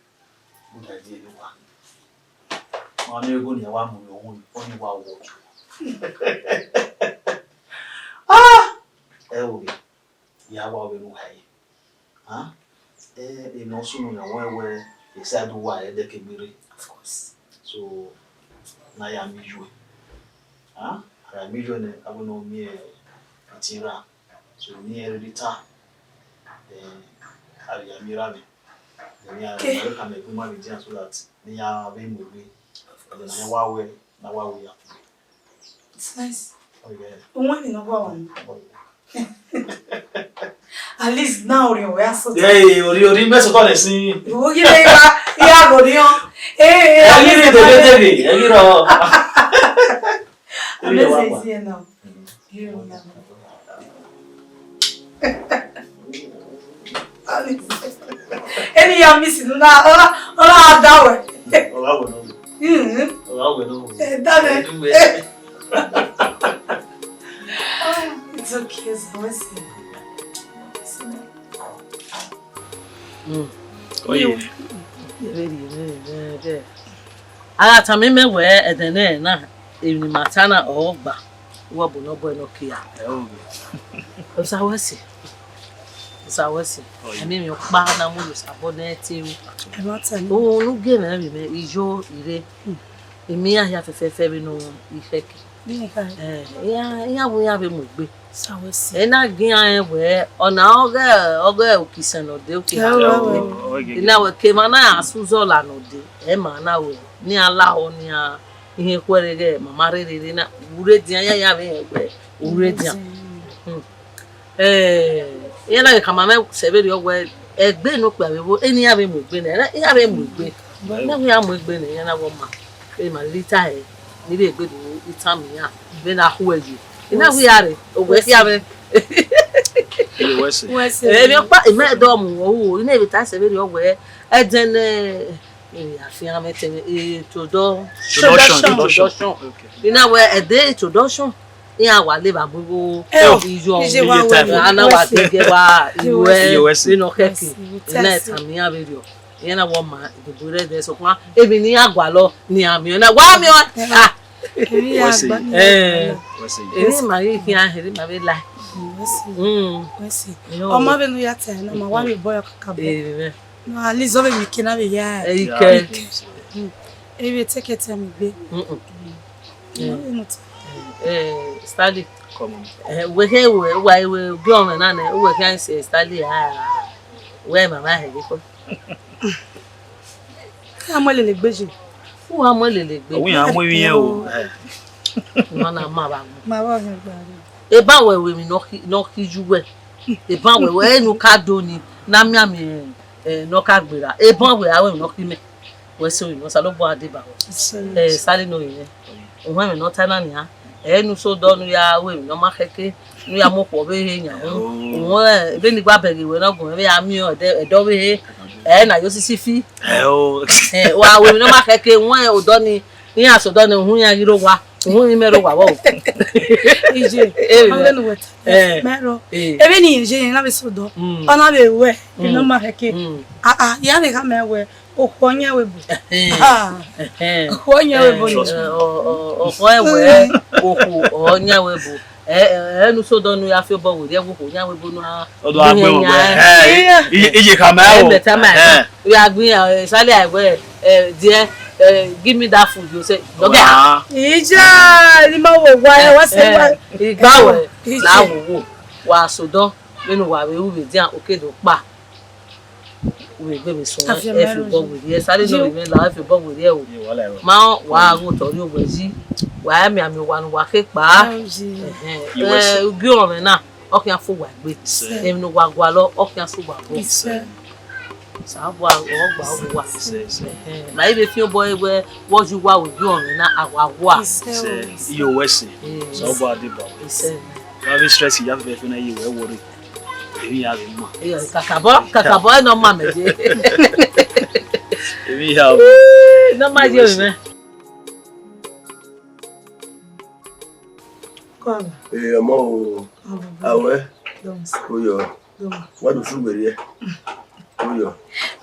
Good idea, you wa. Ma ne ego ni wa mu yo wu, oni wa wo. Ah! Ẹ wo. Ya wa vbe ru uwa ye. Huh? Eh, emwi ne ọ sunu yan wẹ wẹ, e side uwa ẹdẹ ke gbe rre. Of course. So, na ya miẹn iyuẹ. Huh? A ya miẹn iyuẹ nẹ, a wẹ ne ọ miẹn ẹtin ra. So, ne irẹn rhirhi ta. Eh, a ya miẹn ra mẹ. Then, ya, okay. Ka mẹ gu ma vbe dia so that ne ya vbe mu egbe. Of course. Then, na wa wẹ, na wa wẹ ya. It's nice. Oh, yeah. Uwẹ ni nọ wa wan. Oh, yeah. At least now, ori wẹ aso. Yeah, ori, ori, me so call sin. Wo gire ya, ya go ni o. Eh, eh, yeah, you did it, did it, you know. I'm not saying here now. You know. Any ya miss na, ola, ola da we. Ola we no. Mm. Ola we no. Eh, da we. Anyway. It's okay, so we see. Mm. Oh, yeah. A gha tama mẹ wẹ ẹdẹ nẹ na, emwi ne ima ta na ọ gba, uwẹ ọbọ ne ọ bọ nọ kia. Osa wẹ si. Osa wẹ si. Ẹmwẹ emwi ọkpa na mu ye Osanobua ne ẹ te ru. Unu gie mwẹ vbe mwẹ iyo ire. Imi iran hia fẹfẹfẹ vbe ne ọ ikhẹke. Eh, iran iran vbe iran vbe mu egbe. Ẹ na gie iran rẹn wẹ ọna ọghe ọghe okisẹn nọ de okisẹn. Ina wẹ ke emwa na ya sẹ uzọla nọ de, ẹ ma na wẹ ne iran lahọ ne iran ihiẹn khuẹrhẹ ghẹ ma ma rherhe rre na, u rre edian, iran ya vbe rẹn wẹ u rre edian. Hmm. Eh, iran na ghi khama mwẹ sẹ vberriọ wẹ ẹgbe ne okpia vbe vbo, eni iran vbe mu egbe nẹ, iran vbe mu egbe. Ne iran mu egbe nẹ, iran na wẹ ọma, emwa rhirhi ta hẹ, ne I vbe egbe do itan mẹ iran, vbe na khuẹ ye. I na wẹ iran rre, owẹ khian mwẹ. Iye wẹ sẹ. Wẹ sẹ. Emwi ọkpa, I ma do mu ru, I na vbe ta sẹ vberriọ wẹ, ẹdẹnẹ, eh, afian mwẹ tẹmwẹ, eh, introduction. Introduction. Introduction. Okay. I na wẹ ẹdẹ introduction. Iran wa le vbe agbọn igho. Eh, iyo, iye wa wẹ, ana wa gẹgẹ wa iwẹ, iye wẹ sẹ. Vbe nọ khẹke, wẹ sẹ, I na tama iran vberriọ. Iran na wẹ ọma, idobo rẹ ẹdẹ sokpan, emwi ne iran gualọ, ne iran miẹn, na wa miẹn, ah. Wẹ sẹ. Eh. Wẹ sẹ. Eni ma ghi khian, eni ma vbe la. Wẹ sẹ. Mm. Wẹ sẹ. Ọma vbe ne u ya ta na, ma wa vbe bọ ya kakabọ. Eh, vbe. No, at least ọ vbe miẹn ike na vbe ya. Eh, ike. Ike. Mm. Ẹ vbe take time gbe. Mm-mm. Ẹ, Stanley. Come on. Ẹ, wẹ khe wẹ, wa wẹ gie ọmwẹ na nẹ, wẹ khian sẹ Stanley a, wẹ mama hẹ gbe kọ. Ke a mu lele gbe je. U wa mu lele gbe. Ọwọ iran mu emwi iran o. Ẹ. Nọ na ma ba mu. Ma ba ọghe gba re. Eban wẹ wẹ emwi nọ khi, nọ khi ju wẹ. Eban wẹ wẹ enu ka do ni, na mianmian, ẹ, nọ ka gbera. Eban wẹ a wẹ emwi nọ khi mẹ. Wẹ so emwi nọ Osanobua deba wẹ. Ẹ, Stanley no yẹ. Uhun ẹmwẹ ne ọ ta na nian. Ẹ ne u sẹ odọ ne u ya ru emwi ne ọ ma khẹke, ne u ya mu okhuo ọvbehe yan ru. Uhun, ẹ, vbene I gba bẹghe wẹ ne ọ gun mwẹ vbe ya miẹn ẹdẹ, ẹdẹ ọvbehe, ẹ na yo sisi fi. Ẹ, wa ru emwi ne ọ ma khẹke, uhun, ẹ, odọ ni, iran sẹ odọ ni, uhun, iran ghi rre owa, uhun, imẹ rre owa vbọ. Ije, Ẹ, ọ vbe ne uwẹ ta, ẹ, mẹ rọ. Ẹ. Ẹ vbe ne irẹn ye, na vbe sẹ odọ, Mm. ọ na vbe ruẹ, emwi ne ọ Mm. ma khẹke. Mm. Ah, ah, ya vbe kha mẹ wẹ, okhuo ọyẹn wẹ bu. Ẹhẹn. Ah. Ẹhẹn. Okhuo ọyẹn wẹ bu ni. Ẹ, ọ, ọ, ọkhọ ẹwẹ, okhuo ọyẹn wẹ bu. Ẹ, ẹ, ẹ, ne u sẹ odọ ne u ya fi obọ werriẹ, okhuo ọyẹn wẹ bu ne a Ọdọ a gbe yan wẹ. Ẹ. Ẹ, iye, iye ka ma Ẹ, o. Mẹ ta ma. Ẹ. U ya gbin, ẹ, Stanley a wẹ, ẹ, dear, ẹ, give me that food, you say, dọgẹ. Ah. Ija, ni ma wo wa, ẹ, wa sẹ wa. Ẹ, igba wẹ, Ija. La wo wo. Wa sẹ odọ, vbene uwa vbe ru vbe dia, oke do kpa. Uwẹ egbe vbe sọn, Afiẹn ẹ mẹ fi rọ obọ werriẹ, Stanley ne Ju. Ovbi mwẹ la, ẹ fi obọ werriẹ o. Ye, wala ẹre. Ma wa ghe otọ rrie owẹ yi, wa mianmian owa ne uwa khe kpa. Aji. Ẹhẹn. Ye wẹ Ẹ, sẹ. Ugie ọmwẹ na, ọ khian fo uwa egbe. Sẹ. Emwi ne uwa gualọ, ọ khian sẹ uwa obọ. Isẹ. Osanobua ọ gba uwa. Sẹ, sẹ. Ẹhẹn. Ma i vbe fi obọ ẹre wẹ, vbọ yi uwa ugie ọmwẹ na, a wa wa. Isẹ Sẹ, o. Iyo wẹ sẹ. Ẹ. Osanobua deba wẹ. Isẹ. Wa vbe stress ya fẹfẹ na ye wẹ worry. Emwi ya vbe ma. Kakabọ, kakabọ, ẹ nọ ma mẹ ye. Emwi ya o. Nọ ma ye mẹ. Kọ aba. Ee, ọmọ o. Kọ aba. Awẹ. Dọmọ. Oyọ. Dọmọ. Wa do su werriẹ. Oyọ.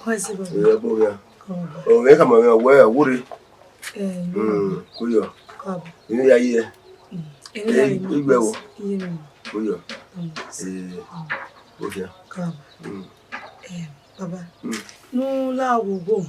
Wa si baba. Ee, ọbọ ya. Kọ aba. O, ẹ ka ma wẹ wẹ wure. Eh, Mm, kuyọ. Kọ aba. Inu ya yi ẹ. Mm. Ẹ, igbe wo. Iye ni. Kuyọ. Mm. Eh, o fia. Kọ aba. Mm. Eh, baba. Mm. Nu la wo wo.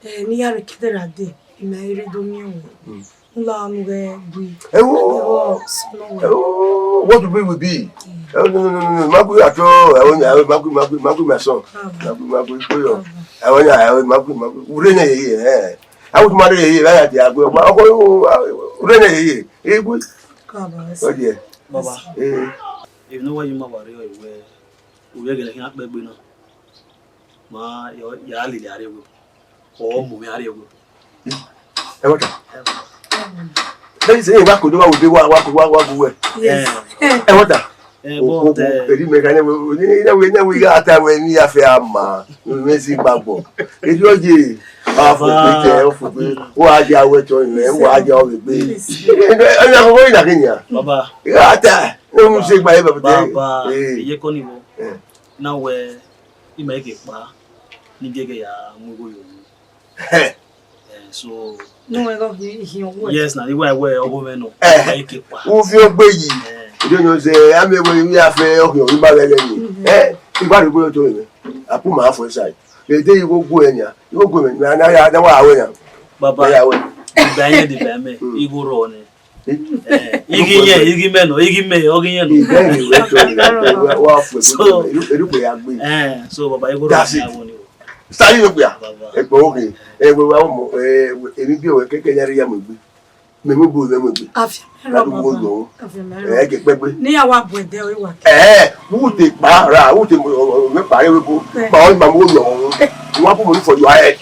Eh, ne I ya rre kedera de, I ma rre do miẹn wẹ. Mm. Nu la nu ghẹ gui. Ẹ wo. Ẹ wo, sunu wẹ. Ẹ wo, what will be will be. Mm. Ẹ wo, no, no, no, no, no. Ma gui at all. Ẹ wo, nya, ẹ wo, ma gui, ma gui, ma gui, my son. Kọ aba. Ma gui, ma gui, kuyọ. Kọ aba. Ẹ wo, nya, ẹ wo, ma gui, ma gui. Ure ne ye ye, eh. Awu tuma de ye, ba ya dia gbe, ọkpa, ọkọ, ure ne ye ye, egbe. Kọ aba, ẹ sẹ. Ọ diẹ. Baba. Eh. Emwi ne ọ wa yi ma wa rre ọre wẹ, u vbe gele khian kpẹgbe na. Ma ya lele a rrie ẹvbo. Ọ mu mwẹ a rrie ẹvbo. Ẹ wọta. Bẹ́ẹ̀ sẹ́yìn wa kodo wa wo de wa, wa ko, wa, wa ko wẹ. Yes. Ẹ wọta. Eh, Okoko, but, eh, eri mẹ ka ne we, ne, ne we, ne we ga ta we ni ya fe ama, we si gbagbọ. Eri ọ ye, a fo pe te, ọ fo pe, o a ja we to ni, o a ja o gbe. Ẹ na ko ina kinia. Baba. Ga ta, no mu se gba ye baba. Baba, eh, iye ko ni wo. Eh. Na we, ima eke pa, ni gege ya mu igho yo. Eh, so, no, I love you, you know what? Yes, na, you were aware of women, no. Eh. Like it, pa. U fi ogbe yi. Eh. Ido no ze, a mi we, we afe, o ki o ba lele ni. Mhm. Eh, igba re gbe to ni. A put my hand for inside. The day you go go enya, you go go enya. Na, na, na, na, wa we ya. Baba. Ya we. Igba yen de ba me. Mm. Igho ro ni. Eh, ighi yẹn, ighi mẹ nọ, ighi mẹ, ọ ghi yẹn nọ. Igba yen we to ni. Wa, wa fu. So, eru, eru pe ya gbe. Eh, so, baba, igho ro ni. That's it. Sali yo gbia. Baba. Egbe oke. Egbe wa mo, eh, emi bi owe keke ya ri ya mo gbe. Me mo bu me mo gbe. Afiẹn mẹ rọ, baba. Afiẹn mẹ rọ. Eh, ke pẹpẹ. Ni a wa bu ẹdẹ o, wa. Eh, u te pa ra, u te mo, me pa re we bo. Eh. Pa o ma mo yo. Wa bu mo for your head.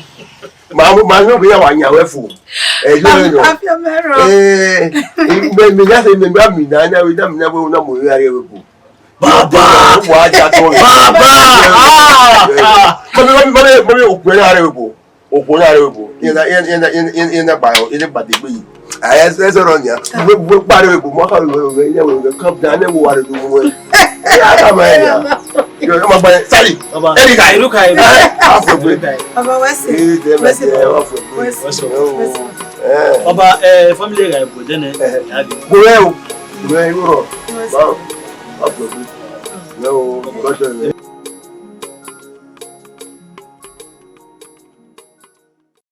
Ma mo, ma no be ya wa nya we fu. Eh, yo no. Afiẹn mẹ rọ. Eh, me, me ya se me gba mi na, na we, na mi na we, na mo ya re we bo. Baba! Wa ja to. Baba! Ah! Mami, mami, mami, mami, okwe na re bo. Okwe na re bo. Ina, ina, ina, ina, ina, ina ba, ina ba de gbe. Ah, yes, yes, ro nya. We, we ba re bo. Mo ka we, we, we, we, come down, we wa re do we. Ya ka ma ya. Yo, ma ba, sorry. Baba. Eri kai. Iru kai. Eh, afọ gbe. Baba, what's it? Eh, de, what's it? Afọ gbe. What's it? What's it? Eh. Baba, eh, family guy, but then, eh, Eh. ya di. Go well. Go well, go. What's it? Wow. Afọ gbe. Yo, brother,